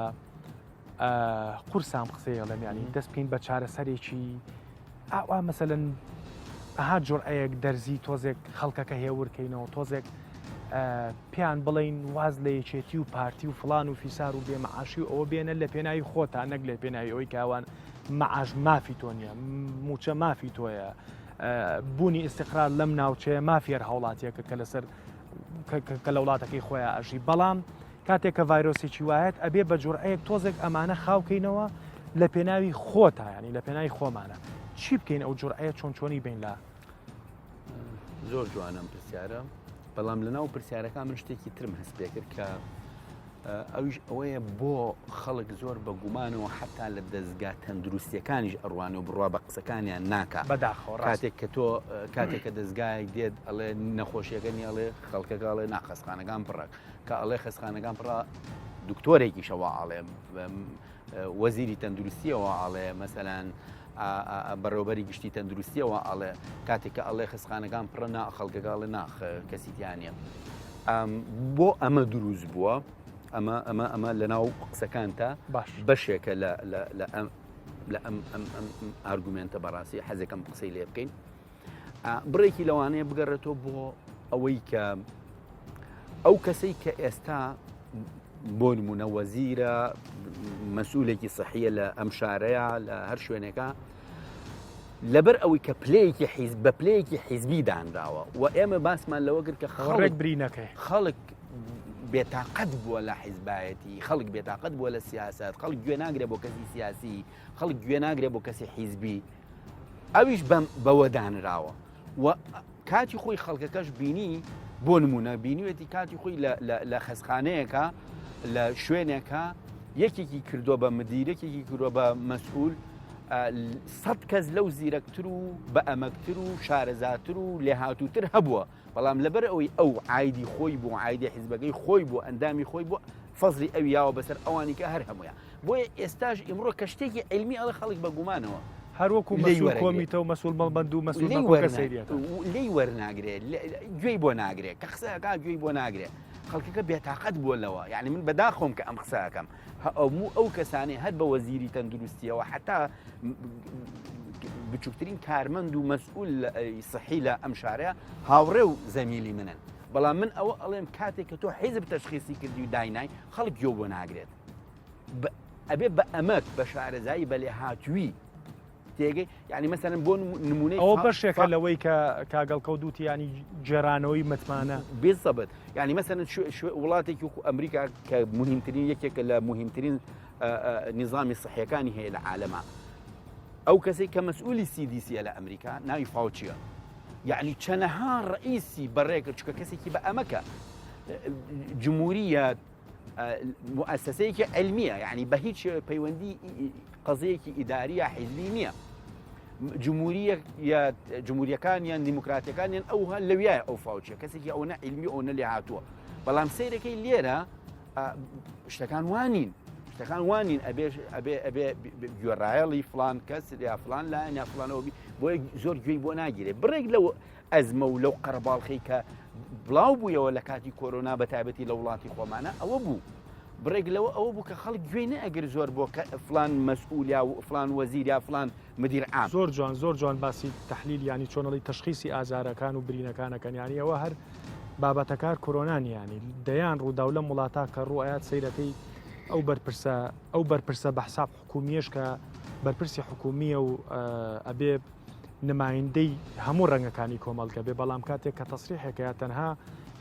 قورسام قسەیەڵێم ینی دەست بکەین بە چارەسەرێکی ئاوا مەسەلەن ئەها جورئەیەک دەرزی تۆزێک خەڵکەکە هێورکەینەوە تۆزێک پێیان بڵین واز لە یەکێتی و پارتی و فلان و فیسار و بێمەعاشی و ئەوە بێنە لە پێناوی خۆتا نەک لە پێناوی ئەوەی کاوان مەعاش مافی تۆ نییە موچە مافی تۆیە بوونی ئیسیقرار لەم ناوچەیە مافی هەر هاوڵاتیەکە کە لەسەر کە لە وڵاتەکەی خۆیان ئەژی بەڵام کاتێک کە ڤایرۆسێکی وایەت ئەبێ بە جورعەیەک تۆزێک ئەمانە خاوکەینەوە لە پێناوی خۆتا ینی لە پێناوی خۆمانە چی بکەین ئەو جورعەیە چۆن چۆنی بین لە زۆر جوانم پرسیارە بەڵام لە ناو پرسیارەکان من شتێکی ترم هەست پێ کرد کە ئەویش ئەوەیە بۆ خەڵک زۆر بە گومانەوە حتا لە دەستگا تەندروستیەکانیش ئەڕوانێ و بڕوا بە قسەکانیان ناکا بەداخەوە کاتێک کە تۆ کاتێک کە دەستگایەک دێت ئەڵێ نەخۆشیەکە نیە ئەڵێ خەڵکەکە ئەڵێ ناخەستخانەکان پڕە کە ئەڵێ خەستخانەکان پڕە دکتۆرێکیشەوە ئاڵێ وەزیری تەندروستیەوە ئاڵێ مەسەلەن بەڕێوبەری گشتی تەندروستیەوە ئەڵێ کاتێک کە ئەڵێ خستخانەکان پڕە نا خەڵکەکە ئەڵێ ناخ کەسی تیانە بۆ ئەمە دروست بووە ئەمە ئەمە ئەمە لە ناو قسەکانتە باش بەشێکە لە لە ئەم لە ئەم ئەم ئەم ئارگومنتە بەڕاستی حەزەکەم قسەی لێ بکەین بڕێکی لەوانەیە بگەڕێتەوە بۆ ئەوەی کە ئەو کەسەی کە ئێستا بۆ نمونە وەزیرە مەسئولێکی سەحیە لە ئەم شارەیە لە هەر شوێنێکە لەبەر ئەوەی کە پلەیەکی حیز بە پلەیەکی حیزبی دانراوە و ئێمە باسمان لەوە کرد کە خەڵک برینەکەی خەڵک بێتاقەت بووە لە حیزبایەتی خەڵک بێتاقەت بووە لە سیاست خەڵک گوێ ناگرێ بۆ کەسی سیاسی خەڵک گوێ ناگرێ بۆ کەسی حیزبی ئەویش بەم بەوە دانراوە و کاتی خۆی خەڵکەکەش بینی بۆ نمونە بینیوێتی کاتی خۆی لە خەسخانەیەکە لە شوێنێکە یەکێکی کردووە بە مدیرێکێکی کردووە بە مەسئول سەد کەس لەو زیرەکتر و بە ئەمەکتر و شارەزاتر و لێهاتووتر هەبووە بەڵام لەبەر ئەوەی ئەو عیدی خۆی بوو عیدی حیزبەکەی خۆی بوو ئەندامی خۆی بوو فەزلی ئەوی یاوە بەسەر ئەوانی کە هەر هەموویان بۆیە ئێستاش ئیمڕۆ کە شتێکی عیلمی ئەڵێ خەڵک بە گومانەوە. هەر وەکو مەسول کۆمیتە و مەسول مەڵبەند و مەسول لێی وەرناگرێ گوێی بۆ ناگرێ کە قسەکە گوێی بۆ ناگرێ خەڵکەکە بێتاقەت بووە لەوە یعنی من بەداخۆم کە ئەم قسەکەم هەموو ئەو کەسانەی هەر بە وەزیری تەندروستیەوە حتا بچووکترین کارمەند و مەسئول سحی لە ئەم شارەیە هاوڕێ و زەمیلی منن بەڵام من ئەوە ئەڵێم کاتێک کە تۆ حیزب تەشخیسی کردی و داینای خەڵک گوێ بۆ ناگرێت ئەبێ بە ئەمەک بە شارەزایی بە لێهاتووی تێگەی یعنی مەسەلەن بۆ نمونەی ئەوە بەشێکە لەوەی کە کاگەڵکە و دووتی ینی گێرانەوەی متمانە بێزەبت یعنی مەسەلەن وڵاتێکی وەکو ئەمریکا کە مهمترین یەکێکە لە مهمترین نظامی سحیەکانی هەیە لە عالەما ئەو کەسێک کە مەسئولی CDC لە ئەمریکا ناوی فاوچیە یعنی چەنەها ڕئیسی بەڕێکە چکە کەسێکی بە ئەمەکە جمهوریە موئەسەسەیەکی عیلمیە یعنی بە هیچ پەیوەندی قەزیەکی ئیداری یا حیزبی نییە جمهوریە یا جمهوریەکان یان دیموکراتەکان یان ئەو هەر لەویایە ئەو فاوچە کەسێکی ئەوە علمی ئەو نە لێ هاتووە بەڵام سیرەکەی لێرە شتەکان وانین شتەکان وانین ئەبێ ئەبێ ئەبێ گوێڕایەڵی فلان کەس یا فلان لایەن یا فلانەوە بی بۆیە زۆر گوێی بۆ ناگیرێ بڕێک لەو ئەزمە و لەو قەرەباڵخەی کە بڵاو بوویەوە لە کاتی کۆرۆنا بە تایبەتی لە وڵاتی خۆمانە ئەوە بوو بڕێک لەوە ئەوە بوو کە خەڵک گوێی نەئەگر زۆر بۆ فلان مەسئول یا فلان وەزیر یا فلان مدیر عام. زۆر جوان زۆر جوان باسی تەحلیل یانی چۆنەڵی تەشخیسی ئازارەکان و برینەکانەکەن یانی ئەوە هەر بابەتەکار کۆرۆنا نیە یانی دەیان ڕووداو لەم وڵاتە کە ڕوو ئەیات سەیرەکەی ئەو بەرپرسە ئەو بەرپرسە بە حساب حکومیەش کە بەرپرسی حکومیە و ئەبێ نمایندەی هەموو ڕەنگەکانی کۆمەڵگە بێ، بەڵام کاتێک کە تەسریحێکە یا تەنها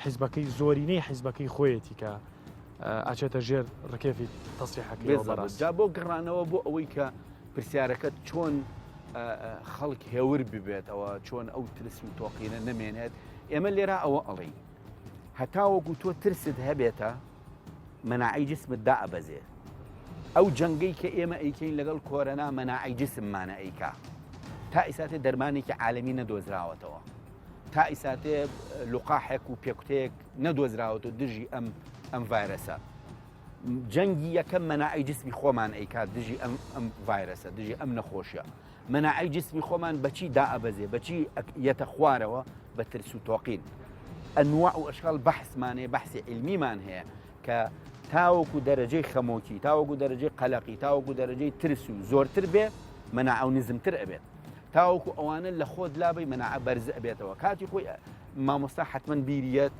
حیزبەکەی زۆرینەی حیزبەکەی خۆیەتی کە ئەچێتە ژێر ڕکێفی تەسریحەکەیەوە بەڕاست. جا بۆ گەڕانەوە بۆ ئەوەی کە پرسیارەکەت چۆن خەڵک هێور ببێتەوە، چۆن ئەو ترس و تۆقینە نەمێنێت، ئێمە لێرە ئەوە ئەڵێین هەتاوەکو تۆ ترست هەبێتە مەناعەی جسمت دائەبەزێ. ئەو جەنگەی کە ئێمە ئەیکەین لەگەڵ کۆرەنا مەناعەی جسممانە ئەیکا. تا ئیساتێ دەرمانێکی عالەمی نەدۆزراوەتەوە. تا ئیساتێ لوقاحێک و پێکوتەیەک نەدۆزراوەتەوە دژی ئەم ئەم ڤایرەسە. جەنگی یەکەم مەناعەی جسمی خۆمان ئەیکات دژی ئەم ئەم ڤایرەسە دژی ئەم نەخۆشیە. مەناعەی جسمی خۆمان بەچی دائەبەزێ بەچی یەتە خوارەوە بە ترس و تۆقین. ئەنواع و ئەشکال بەحسمان هەیە بەحسی عیلمیمان هەیە کە تاوەکو دەرەجەی خەمۆکی تاوەکو دەرەجەی قەلەقی تاوەکو دەرەجەی ترس و زۆرتر بێ مەناعە و نزمتر ئەبێت تاوەکو ئەوانە لە خۆت لابەی مەناعە بەرز ئەبێتەوە کاتی خۆی مامۆستا حتمما بیریەت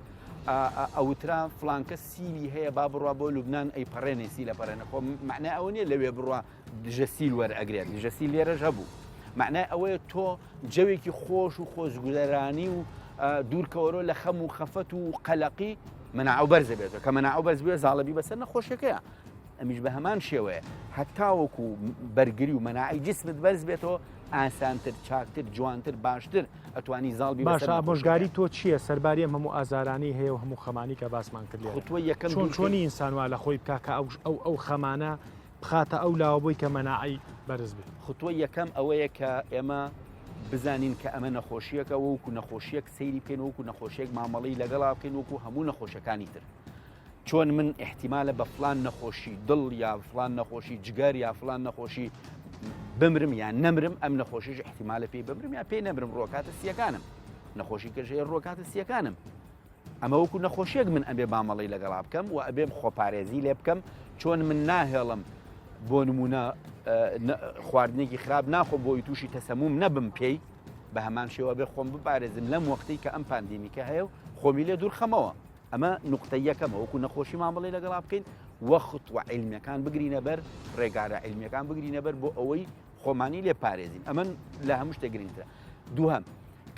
ئەوترا فلانکە سیلی هەیە با بڕوا بۆ لوبناان ئەی پەڕێنێ سی لە پەڕێنە خۆ معنای ئەوە نیە لەوێ بڕوا دژە سیل وەرئەگرێت دژە سیل لێرەش هەبوو معنای ئەوەیە تۆ جەوێکی خۆش و خۆشگوزەرانی و دوورکەوەرۆ لە خەم و خەفەت و قەلەقی مەناعە بەرزە بێتەوە کە مەناعە بەرز بێ زاڵەبی بەسەر نەخۆشیەکەیە ئەمیش بە هەمان شێوەیە هەتاوەکو بەرگری و مەناعی جسمت بەرز بێتەوە ئاسانتر چاکتر جوانتر باشتر ئەتوانی زاڵبی باشە ئامۆژگاری تۆ چییە سەرباری ئەم هەموو ئازارانەی هەیە و هەموو خەمانی کە باسمان کرد لێرە یەکەم چۆن چۆنی ئینسان وا لە خۆی بکا کە ئەو ئەو ئەو خەمانە بخاتە ئەو لاوە بۆی کە مەناعەی بەرز بێت. خطوەی یەکەم ئەوەیە کە ئێمە بزانین کە ئەمە نەخۆشییەکە وەکو نەخۆشییەک سەیری بکەین وەکو نەخۆشیەک مامەڵەی لەگەڵا بکەین وەکو هەموو نەخۆشیەکانی تر چۆن من ئیحتیمالە بە فلان نەخۆشی دڵ یا فلان نەخۆشی جگەر یا فلان نەخۆشی بمرم یان نەمرم ئەم نەخۆشیش ئیحتیمالە پێی بمرم یا پێی نەمرم ڕۆکاتە سیەکانم نەخۆشی کەش هەیە ڕۆکاتە سیەکانم ئەمە وەکو نەخۆشیەک من ئەبێ مامەڵەی لەگەڵا بکەم و ئەبێم خۆپارێزی لێ بکەم چۆن من ناهێڵم بۆ نمونە خواردنێکی خراپ ناخۆم بۆی تووشی تەسەموم نەبم پێی بە هەمان شێوە بێ خۆم بپارێزم لەم وەختی کە ئەم پاندیمیکە هەیە و خۆمی لێ دوورخەمەوە ئەمە نقطە یەکەمە وەکو نەخۆشی مامەڵی لەگەڵا بکەین وەخت و علمیەکان بگرینە بەر ڕێگارە علمیەکان بگرینە بەر بۆ ئەوەی خۆمانی لێ پارێزین ئەمە لە هەموو شتێک گرنگترە دووهەم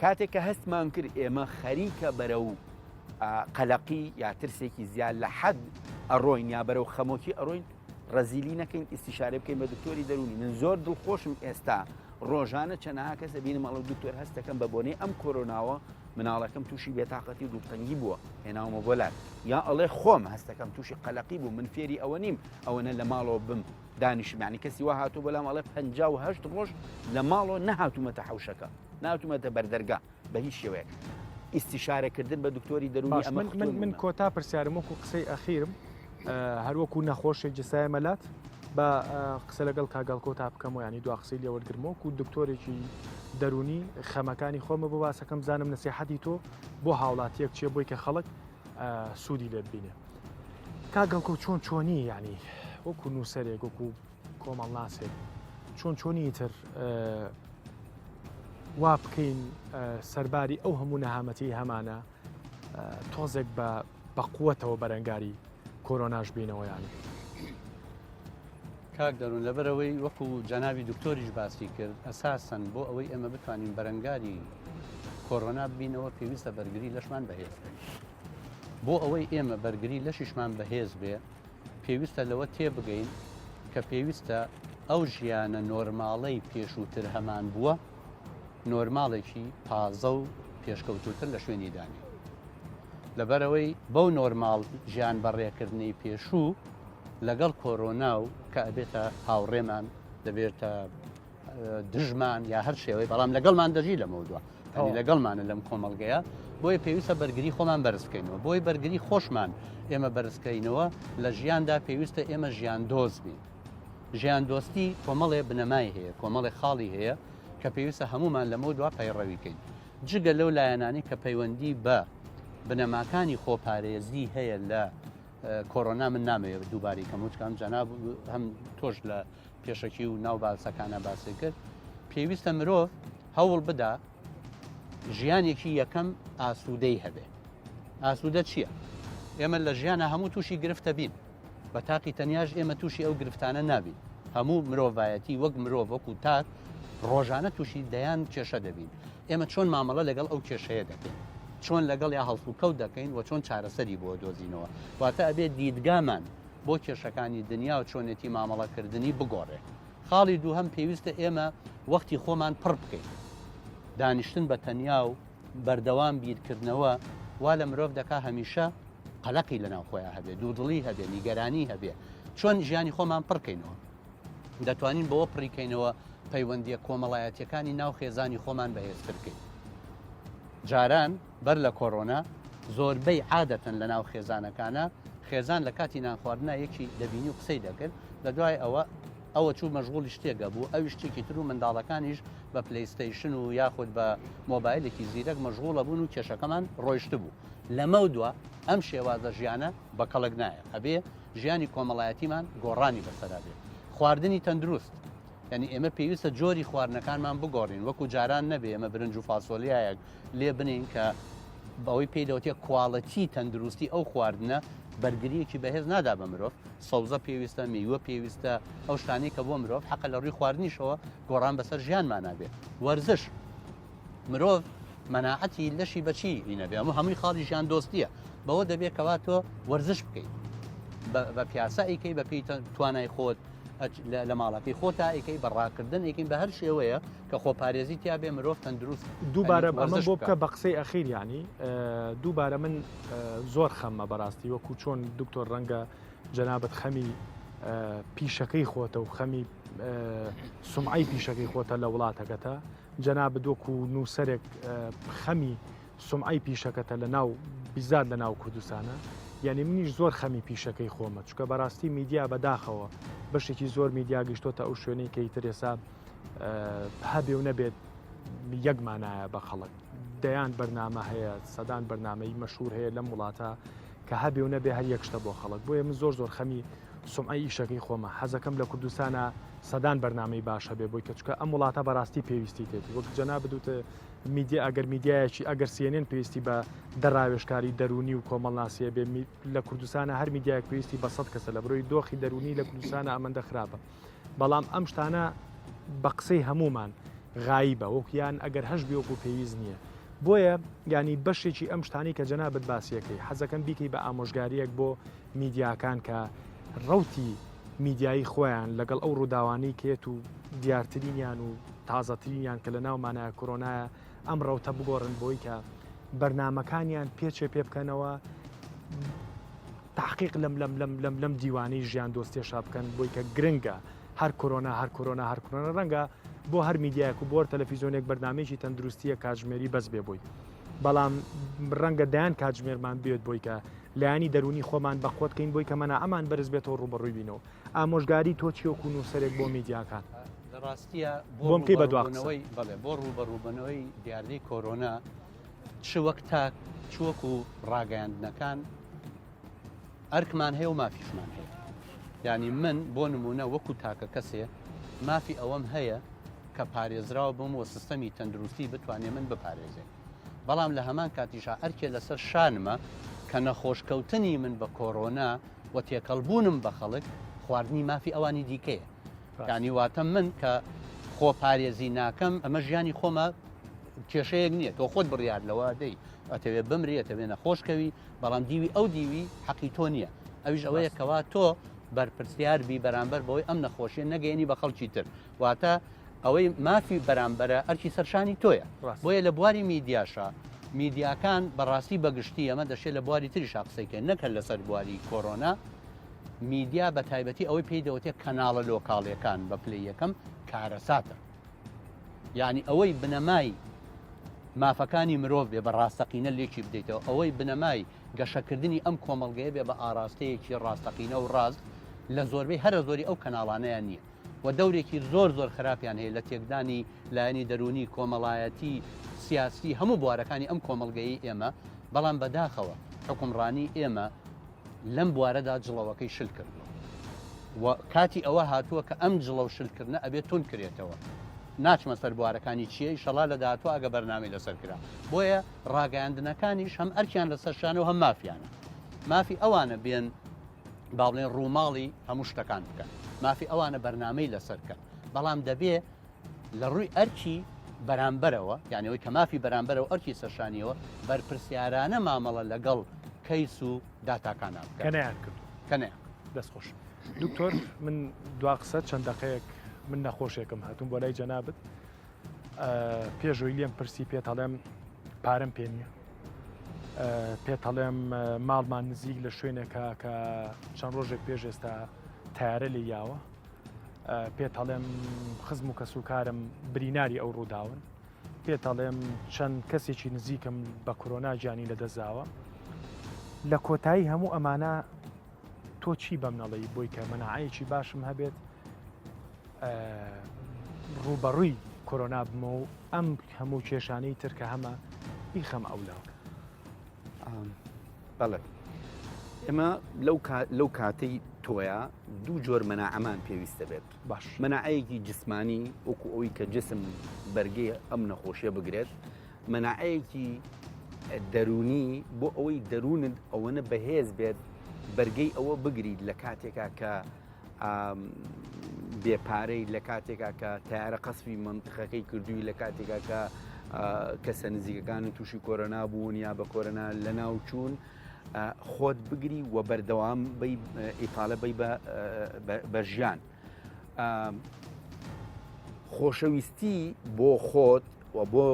کاتێک کە هەستمان کرد ئێمە خەریکە بەرەو قەلەقی یا ترسێکی زیاد لە حەد ئەڕۆین یا بەرەو خەمۆکی ئەڕۆین ڕەزیلی نەکەین ئیسیشارە بکەین بە دکتۆری دەرونی من زۆر دڵخۆشم ئێستا ڕۆژانە چەنەها کەس ئەبینم ئەڵێ دکتۆر هەستەکەم بە بۆنەی ئەم کۆرۆناوە مناڵەکەم تووشی بێتاقەتی و دڵتەنگی بووە هێناومە بۆ لات یا ئەڵێ خۆم هەستەکەم تووشی قەلەقی بوو من فێری ئەوە نیم ئەوەنە لە ماڵەوە بم دانیشم یعنی کەسی وا هاتوو بەلام ئەڵێ 58 ڕۆژ لە ماڵەوە نەهاتوومەتە حوشەکە ناتومەتە بەردەرگا بە هیچ شێوەیەک ئیسیشارەکردن بە دکتۆری دەروونی ئەمە من من کۆتا پرسیارم وەکو قسەی ئەخیرم هەروەکو نەخۆشێک جسایە مەلات؟ با قسە لەگەڵ کاک هەڵکەوتا بکەم و ینی دوا قسەی لێ وەرگرم وەکو دکتۆرێکی دەرونی خەمەکانی خۆمە بۆ باسەکەم بزانم نسیحەتی تۆ بۆ هاوڵاتیەک چیە بۆی کە خەڵک سوودی لێ ببینێ کاک هەڵکەوت چۆن چۆنی یعنی وەکو نووسەرێک وەکو کۆمەڵناسێک چۆن چۆنی تر وا بکەین سەرباری ئەو هەموو نەهامەتی هەمانە تۆزێک بە بە قوتەوە بەرەنگاری کۆرۆناش بینەوە یانی. کاک دەروون لەبەرئەوەی وەکو جەنابی دکتۆریش باسی کرد ئەساسەن بۆ ئەوەی ئێمە بتوانین بەرەنگاری کۆرۆنا ببینەوە پێویستە بەرگری لەشمان بەهێز بێت بۆ ئەوەی ئێمە بەرگری لەشیشمان بەهێز بێ پێویستە لەوە تێبگەین کە پێویستە ئەو ژیانە نۆرماڵەی پێشووتر هەمان بووە نۆرماڵێکی تازە و پێشکەوتووتر لە شوێنی دانێ. لەبەرئەوەی بەو نۆرماڵ ژیان بەڕێکردنەی پێشوو لەگەڵ کۆرۆنا و کە ئەبێتە هاوڕێمان دەبێتە دژمان یا هەر شێوەی بەڵام لەگەڵمان دەژی لەمەودوا هەنی لەگەڵمانە لەم کۆمەڵگەیە بۆیە پێویستە بەرگری خۆمان بەرز بکەینەوە بۆی بەرگری خۆشمان ئێمە بەرزکەینەوە لە ژیاندا پێویستە ئێمە ژیان دۆز بین ژیان دۆستی کۆمەڵێ بنەمای هەیە کۆمەڵێ خاڵی هەیە کە پێویستە هەمومان لەمە دوا پەیڕەوی کەین جگە لەو لایەنانەی کە پەیوەندی بە بنەماکانی خۆپارێزی هەیە لە کۆرۆنا من نامەوێت دووبارەی کەم وچکام جەناب هەم تۆش لە پێشەکی و ناو باسەکانە باسی کرد پێویستە مرۆڤ هەوڵ بدا ژیانێکی یەکەم ئاسوودەی هەبێ ئاسوودە چییە؟ ئێمە لە ژیانە هەموو تووشی گرفتە بین بە تاقی تەنیاش ئێمە تووشی ئەو گرفتانە نابین. هەموو مرۆڤایەتی وەک مرۆڤ وەکو تاک ڕۆژانە تووشی دەیان کێشە دەبین. ئێمە چۆن مامەڵە لەگەڵ ئەو کێشەیە دەکەین؟ چۆن لەگەڵیا هەڵسوکەوت دەکەین و چۆن چارەسەری بۆ دۆزینەوە؟ واتە ئەبێ دیدگامان بۆ کێشەکانی دنیا و چۆنێتی مامەڵەکردنی بگۆڕێ. خاڵی دووهەم پێویستە ئێمە وەختی خۆمان پڕ بکەین. دانیشتن بە تەنیا و بەردەوام بیرکردنەوە وا لە مرۆڤ دەکا هەمیشە قەلەقی لەناو خۆیان هەبێ، دوودڵی هەبێ، نیگەرانی هەبێ. چۆن ژیانی خۆمان پڕکەینەوە؟ دەتوانین بەوە پڕیکەینەوە پەیوەندییە کۆمەڵایەتییەکانی ناو خێزانی خۆمان بەهێزتر بکەین. جاران بەر لە کۆرۆنا زۆربەی عادەتەن لە ناو خێزانەکانە خێزان لە کاتی نانخواردنا یەکی دەبینی و قسەی دەکرد، لە دوای ئەوە ئەوە چوو مەشغوڵی شتێک ئەبوو ئەویش شتێکی تر و منداڵەکانیش بە پلەیستەیشن و یاخود بە مۆبایلێکی زیرەک مەشغوڵ ئەبوون و کێشەکەمان ڕۆیشتبوو. لەمەودوا ئەم شێوازە ژیانە بە کەڵک نایە. ئەبێ ژیانی کۆمەڵایەتیمان گۆڕانی بەسەرا بێ. خواردنی تەندروست، یانی ئێمە پێویستە جۆری خواردنەکانمان بگۆڕین، وەکو جاران نەبێ ئێمە برنج و فاسۆلیایەک لێ بنێین کە بەوەی پێی دەوتێ quality تەندروستی ئەو خواردنە بەرگرییەکی بەهێز نادا بە مرۆڤ. سەوزە پێویستە، میوە پێویستە، ئەو شتانەی کە بۆ مرۆڤ حەقە لە ڕووی خواردنیشەوە گۆڕان بەسەر ژیانمانا بێ. وەرزش. مرۆڤ مەناعەتی لەشی بەچی هینەبێ ئەمە هەمووی خاڵی ژیان دۆستیە بەوە دەبێت کەوا تۆ وەرزش بکەیت بە پیاسە ئەیکەی بە پێی توانای خۆت لە ماڵەکەی خۆتا ئەیکەی بە ڕاکردن ئەیکەین بە هەر شێوەیە کە خۆپارێزی تیا بێ مرۆڤ تەندروست دووبارە ئەمە بۆ بکە بە قسەی ئەخیر ینی دووبارە من زۆر خەممە بەڕاستی وەکو چۆن دکتۆر ڕەنگە جەنابەت خەمی پیشەکەی خۆتە و خەمی سمعی پیشەکەی خۆتە لە وڵاتەکەتە جەنابت وەکو نووسەرێک خەمی سومعەی پیشەکەتە لە ناو بیزاد لە ناو کوردستانە یعنی منیش زۆر خەمی پیشەکەی خۆمە چکە بەڕاستی میدیا بەداخەوە بەشێکی زۆر میدیا گەیشتۆتە ئەو شوێنەی کە ئیتر ئێسا هەبێ و نەبێت یەک مانایە بە خەڵک دەیان بەرنامە هەیە سەدان بەرنامەی مەشهور هەیە لەم وڵاتە کە هەبێ و نەبێ هەر یەک شتە بۆ خەڵک بۆیە من زۆر زۆر خەمی سومعەی ئیشەکەی خۆمە حەزەکەم لە کوردستانا سەدان بەرنامەی باش هەبێ بۆی کە چکە ئەم وڵاتە بەڕاستی پێویستی تێتی وەک جەنابت وتت میدیا ئەگەر میدیایەکی ئەگەر CNN پێویستی بە دە ڕاوێژکاری دەروونی و کۆمەڵناسیە بێ لە کوردستانە هەر میدیایەک پێویستی بە سەد کەسە لە برۆی دۆخی دەروونی لە کوردستانە ئەمەندە خراپە بەڵام ئەم شتانە بە قسەی هەمومان غایبە وەک یان ئەگەر هەش بێ وەکو پێویست نییە بۆیە ینی بەشێکی ئەم شتانی کە جەنابت باسیەکەی حەزەکەم بیکەی بە ئامۆژگاریەک بۆ میدیاکان کە ڕەوتی میدیایی خۆیان لەگەڵ ئەو ڕووداوانەی کێت و دیارترینیان و تازەترینیان کە لە ناومانایە کۆرۆنایە ئەم ڕەوتە بگۆڕن بۆی کە بەرنامەکانیان پێچێ پێ بکەنەوە تحقیق لەم لەم لەم لەم لەم دیوانەی ژیان دۆستێشا بکەن بۆی کە گرنگە هەر کۆرۆنا هەر کۆرۆنا هەر کۆرۆنا ڕەنگە بۆ هەر میدیایەک و بۆر تەلەفیزیۆنێک بەرنمەیەکی تەندروستیە کاتژمێری بەس بێ بۆی بەڵام ڕەنگە دەیان کاتژمێرمان بێت بۆی کە لایەنی دەروونی خۆمان بەقوەت کەین بۆی کە مەناعەمان بەرز بێتەوە ڕووبەڕووی بینەوە. ئامۆژگاری تۆ چیە وەکو نووسەرێک بۆ میدیاکان؟ لە ڕاستییا بۆ بۆم کەی بە دوا قسە. ڕووبەڕووبوونەوەی بەڵێ بۆ ڕووبەڕووبوونەوەی دیاردەی کۆرۆنا چ وەک تاک چ وەکو ڕاگەیاندنەکان ئەرکمان هەیە و مافیشمان هەیە. یانی من بۆ نموونە وەکو تاکە کەسێ مافی ئەوەم هەیە کە پارێزراو بم و سیستەمی تەندروستی بتوانێ من بپارێزێ. بەڵام لە هەمان کاتیشا ئەرکێ لەسەر شانمە کە نەخۆشکەوتنی من بە کۆرۆنا و تێکەڵبوونم بە خەڵک خواردنی مافی ئەوانی دیکەیە. یانی واتە من کە خۆپارێزی ناکەم ئەمە ژیانی خۆمە کێشەیەک نییە تۆ خۆت بڕیار لەوە دەی ئەتەوێ بمری ئەتەوێ نەخۆشکەوی بەڵام دیوی ئەو دیوی حەقی تۆ نییە ئەویش ئەوەیە کەوا تۆ بەرپرسیار بی بەرامبەر بەوەی ئەم نەخۆشیە نەگەێنی بە خەڵکی تر واتە ئەوەی مافی بەرامبەرە ئەرکی سەرشانی تۆیە بۆیە لە بواری میدیاشا میدیاکان بەڕاستی بەگشتی ئەمە دەشێت لە بواری تریشا قسەی کەین نەک هەر لەسەر بواری کۆرۆنا میدیا بە تایبەتی ئەوەی پێی دەوتێ کەناڵە لۆکاڵیەکان بە پلەی یەکەم کارەساتە یعنی ئەوەی بنەمای مافەکانی مرۆڤ بێ بە ڕاستەقینە لێکی بدەیتەوە ئەوەی بنەمای گەشەکردنی ئەم کۆمەڵگەیە بێ بە ئاراستەیەکی ڕاستەقینە و ڕاست لە زۆربەی هەرە زۆری ئەو کەناڵانەیان نییە و دەورێکی زۆر زۆر خراپیان هەیە لە تێکدانی لایەنی دەروونی، کۆمەڵایەتی، سیاسی، هەموو بوارەکانی ئەم کۆمەڵگەیەی ئێمە، بەڵام بەداخەوە حوکمڕانی ئێمە لەم بوارەدا جڵەوەکەی شل کردووە و کاتی ئەوە هاتووە کە ئەم جڵەو شلکردنە ئەبێ توند کرێتەوە. ناچمە سەر بوارەکانی چییە، ئیشەڵا لە داهاتوو ئەگە بەرنامەی لەسەر کرا. بۆیە ڕاگەیاندنەکانیش هەم ئەرکیان لەسەر شانە و هەم مافیانە. مافی ئەوانە بێن با بڵێن ڕووماڵی هەموو شتەکان بکەن مافی ئەوانە بەرنمەی لەسەر بکەن بەڵام دەبێ لە ڕووی ئەرکی بەرامبەرەوە یانەوەی کە مافی بەرامبەرەوە ئەرکی سەرشانیەوە بەرپرسیارانە مامەڵە لەگەڵ کەیس و داتاکانە بکەن کەنیان کردو کەنیان دەست خۆش دکتۆر من دوا قسە چەند دقەیەک من نەخۆشێکم هاتوم بۆ لای جەنابت پێشۆی لێم پرسی پێت هەڵێم پارەم پێ نییە پێت هەڵێم ماڵمان نزیک لە شوێنێکە کە چەند ڕۆژێک پێش ئێستا تارە لێ یاوە پێت هەڵێم خزم و کەسوکارم بریناری ئەو ڕووداون پێت هەڵێم چەند کەسێکی نزیکم بە کۆرۆنا گیانی لەدەستداوە لە کۆتایی هەموو ئەمانە تۆ چی بەم نەڵێی بۆی کە مەناعەیەکی باشم هەبێت ڕووبەڕووی کۆرۆنا بمە و ئەم هەموو کێشانەی تر کە هەمە بیخەم ئەولاوە. بەڵێ ئێمە لەو کاتەی تۆیە دوو جۆر مەناعەمان پێویستە بێت باش مەناعەیەکی جسمانی وەکو ئەوی کە جسم بەرگەی ئەم نەخۆشیە بگرێت مەناعەیەکی دەروونی بۆ ئەوەی دەروونت ئەوەنە بەهێز بێت بەرگەی ئەوە بگریت لە کاتێکا کە بێ پارەی لە کاتێکا کە تیارە قەسفی منتخەکەی کردووی لە کاتێکا کە کەسە نزیکەکان تووشی کۆرۆنا بوون یا بە کۆرۆنا لە ناو چوون خۆت بگری و بەردەوام بی ئیتاالە بی بە ژیان. خۆشەویستی بۆ خۆت و بۆ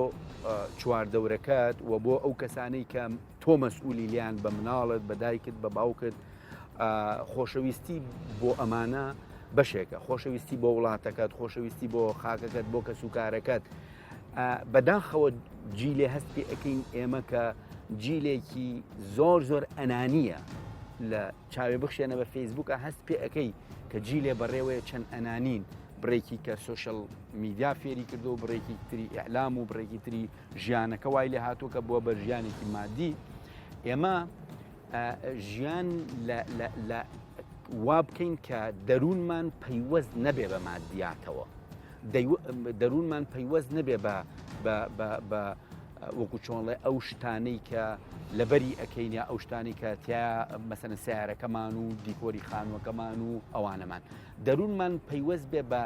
چواردەورەکەت و بۆ ئەو کەسانەی کە تۆ مەسئولی لیان بە مناڵت بە دایکت بە باوکت خۆشەویستی بۆ ئەمانە بەشێکە خۆشەویستی بۆ وڵاتەکەت خۆشەویستی بۆ خاکەکەت بۆ کەسوکارەکەت بەداخەوە جیلێ هەست پێ ئەەکەین ئێمە کە جیلێکی زۆر زۆر ئەنانیە لە چاوێ بخشێنە بە فەیسبووکە هەست پێ ئەەکەی کە جیلێ بەڕێوەیە چەند ئەنانین بڕێکی کە social media فێری کردو بڕێکی تری ئیعلام و بڕێکی تری ژیانەکە وای لێ هاتووە کە بووە بە ژیانێکی مادی ئێمە ژیان لە وا بکەین کە دەروونمان پەیوەست نەبێ بە مادیاتەوە دەروونمان پەیوەست نەبێ بە بە وەکو چۆنڵێ ئەو شتانەی کە لەبەری ئەەکەین یا ئەو شتانی کە تیا مەسەن سیارەکەمان و دیکۆری خانووەکەمان و ئەوانەمان دەروونمان پەیوەست بێ بە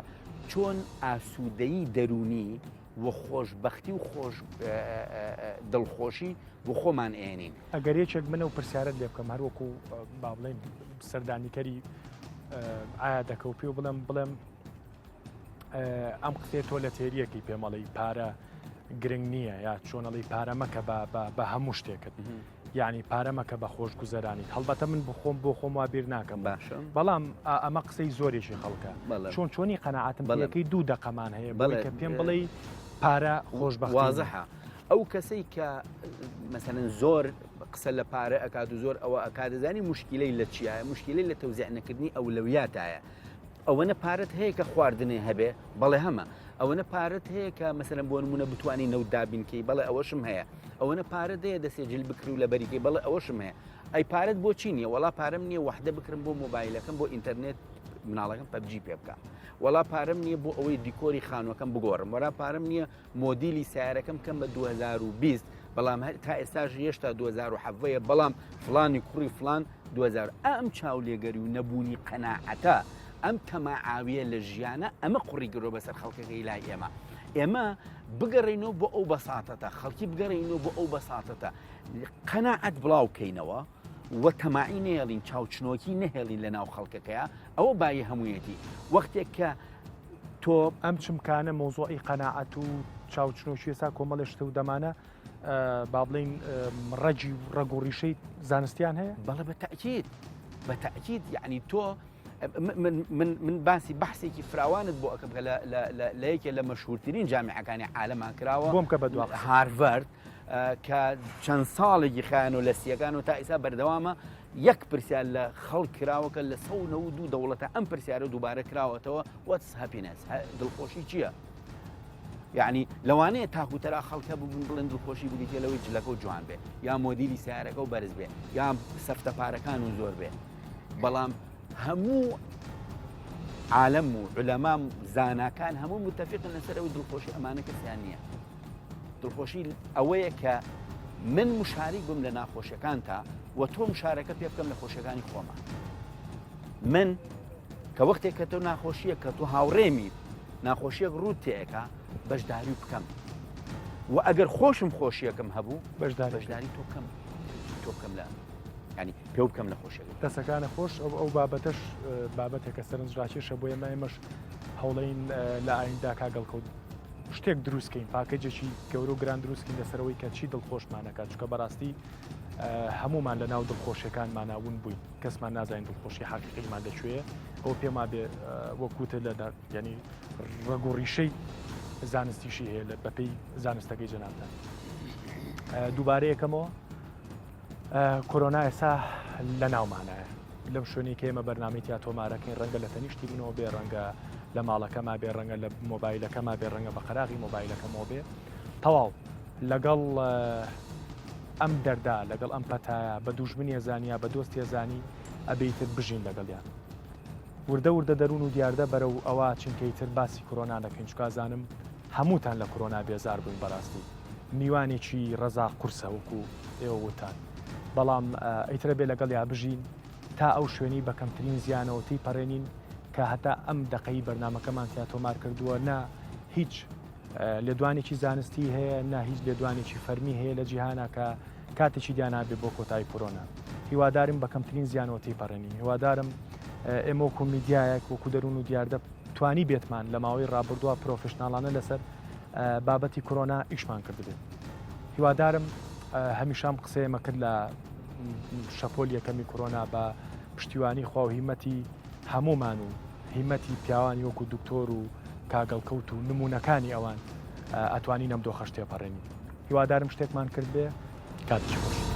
چۆن ئاسوودەیی دەروونی و خۆشبەختی و خۆش دڵخۆشی بۆ خۆمان ئێنین. ئەگەر یەکێک من ئەو پرسیارەت لێ بکەم هەر وەکو با بڵێین سەردانیکەری ئایا دەکە و پێ بڵێم بڵێم ئەم قسەیە تۆ لە تێریەکەی پێمەڵی پارە گرنگ نییە یا چۆنەڵی پارە مەکە بە هەموو شتێکت یعنی پارە مەکە بە خۆشگوزەرانیت هەڵبەتە من بخۆم بۆ خۆم وا بیر ناکەم باشە بەڵام ئەمە قسەی زۆرێکی خەڵکە چۆن چۆنی قەنەعاتم بەڵەکەی دوو دەقەمان هەیە بەڵێ کە پێم بڵێ پارە خۆشبەختی وازحە ئەو کەسەی کە مەسەلەن زۆر. قسە لە پارە ئەکات و زۆر ئەوە ئەکات دەزانی مشکلەی لە چیایە مشکلەی لە تەوزیع نەکردنی ئەولەویاتایە ئەوەنە پارەت هەیە کە خواردنێ هەبێ بەڵێ هەمە ئەوەنە پارەت هەیە کە مەسەلەن بۆ نمونە بتانی نەوت دابینکەی بەڵێ ئەوەشم هەیە ئەوەنە پارە دەیە دەسێ جل بکری و لەبەریکەی بەڵێ ئەوەشم هەیە ئەی پارەت بۆ چی نییە وەڵا پارەم نییە وەحدە بکرم بۆ مۆبایلەکەم بۆ ئینتەرنێت مناڵەکەم PUBG پێ بکە وەڵا پارەم نییە بۆ ئەوەی دیکۆری خانوەکەم بگۆڕم وەرا پارەم نییە مۆدیلی سیارەکەم کەم بە 2020 بەڵام هەر تا ئێستاش هێشتا 2017 بەڵام فلانی کوڕی فلان 2000 ئەم چاولێگەری و نەبوونی قەناعەتە ئەم تەماعاویە لە ژیانە ئەمە قوڕی گرۆ بەسەر خەڵکەکەی لای ئێمە ئێمە بگەڕینەوە بۆ ئەو بەساتەتە خەڵکی بگەڕینەوە بۆ ئەو بەساتەتە قەناعەت بڵاو کەینەوە و تەماعی نێڵین چاوچنۆکی نەهێڵین لە ناو خەڵکەکەیە ئەوە بایی هەموویەتی وەختێک کە تۆ ئەم چمکانە مۆزۆی قەناعەت و چاوچنۆکی ئێستا کۆمەڵێ شتە و دەمانە با بڵین ڕەگی و ڕەگ و ڕیشەی زانستیان هەیە بەڵێ بە تەئکید بە تەئکید یعنی تۆ من من من باسی بەحسێکی فراوانت بۆ ئەکەم کە لە یەکێ لە مەشهورترین جامیعەکانی عالەمان کراوە بۆم کە بەدوا هارڤەرد کە چەند ساڵێکی خیان و لە سیەکان و تا ئیسا بەردەوامە یەک پرسیار لە خەڵک کراوەکە لە 1992 دەوڵەتە ئەم پرسیارە دووبارە کراوەتەوە what's happiness دڵخۆشی چییە؟ یعنی لەوانەیە تاکو تەرا خەڵکە ببن بڵێن دڵخۆشی بریتە لەوەی جلەکە و جوان بێ یا مۆدیلی سیارەکە و بەرز بێ یا سەفتە پارەکان و زۆر بێ بەڵام هەموو عالم و علەما زاناکان هەموو متفقن لەسەر ئەوەی دڵخۆشی ئەمانە کەسیان نییە دڵخۆشی ئەوەیە کە من مشاریک بم لە ناخۆشیەکانتا و تۆ مشارەکە پێ بکەم لە خۆشیەکانی خۆمە من کە وەختێک کە تۆ ناخۆشیە کە تۆ هاوڕێمی ناخۆشیەک ڕوو تێەکە بەشداری بکەم و ئەگەر خۆشم خۆشیەکەم هەبوو بەشداری بەشداری تۆ بکەم تۆ بکەم لە ینی پێ بکەم لە خۆشیەکە دەسەکانە خۆش ئەو ئەو بابەتەش بابەتێکە سەرنجڕاکێشە بۆ ئێمە ئێمەش هەوڵین لە ئایندا کاگەڵکەوت شتێک دروستکەین پاکەجێکی گەورە و گران دروستکەین لەسەرەوەی کە چی دڵخۆشمانەکات چکە بەڕاستی هەمومان لە ناو دڵخۆشیەکانمانە ون بووین کەسمان نازانین دڵخۆشی حەقیقیمان لەکوێیە ئەو پێما بێ وەکوتە لە ینی ڕەگ و ڕیشەی زانستیشی هەیە لە بەپێی زانستەکەی جەنابتان دووبارە یەکەمەوە کۆرۆنا ئێستا لە ناومانایە لەم شوێنەی کە ئێمە بەرنامەی تیا تۆمارەکەین ڕەنگە لە تەنیشتی منەوە بێ ڕەنگە لە ماڵەکەما بێ ڕەنگە لە مۆبایلەکەما بێ ڕەنگە بە قەراغی مۆبایلەکەمەوە بێ تەواو لەگەڵ ئەم دەردا لەگەڵ ئەم پەتایە بە دوژمنی ئەزانی یا بە دۆستی ئەزانی ئەبێ ئیتر بژین لەگەڵیان وردە وردە دەروون و دیاردە بەرەو ئەوە ئەچین کە ئیتر باسی کۆرۆنا نەکەین چونکە ئەزانم هەمووتان لە کۆرۆنا بێزار بووین بەڕاستی میوانێکی ڕەزا قورسە وەکو ئێوە وتان بەڵام ئیترە بێ لەگەڵیا بژین تا ئەو شوێنەی بە کەمترین زیانەوە تێیپەڕێنین کە هەتا ئەم دەقەی بەرنامەکەمان تیا تۆمار کردووە نە هیچ لێدوانێکی زانستی هەیە نە هیچ لێدوانێکی فەرمی هەیە لە جیهانا کە کاتێکی دیانابێ بۆ کۆتایی کۆرۆنا هیوادارم بە کەمترین زیانەوە تێیپەڕێنین هیوادارم ئێمە وەکو میدیایەک وەکو دەروون و دیاردە توانی بێتمان لە ماوەی ڕابردووە پرۆفشناڵانە لەسەر بابەتی کۆرۆنا ئیشمان کردبێت هیوادارم هەمیشام قسەیەمە کرد لە شەپۆل یەکەمی کۆرۆنا بە پشتیوانی خوا و هیمەتی هەمومان و هیمەتی پیاوانی وەکو دکتۆر و کاگەڵکەوت و نمونەکانی ئەوان ئەتوانین ئەم دۆخەش تێپەڕێنین هیوادارم شتێکمان کرد بێ کاتێکی خۆش.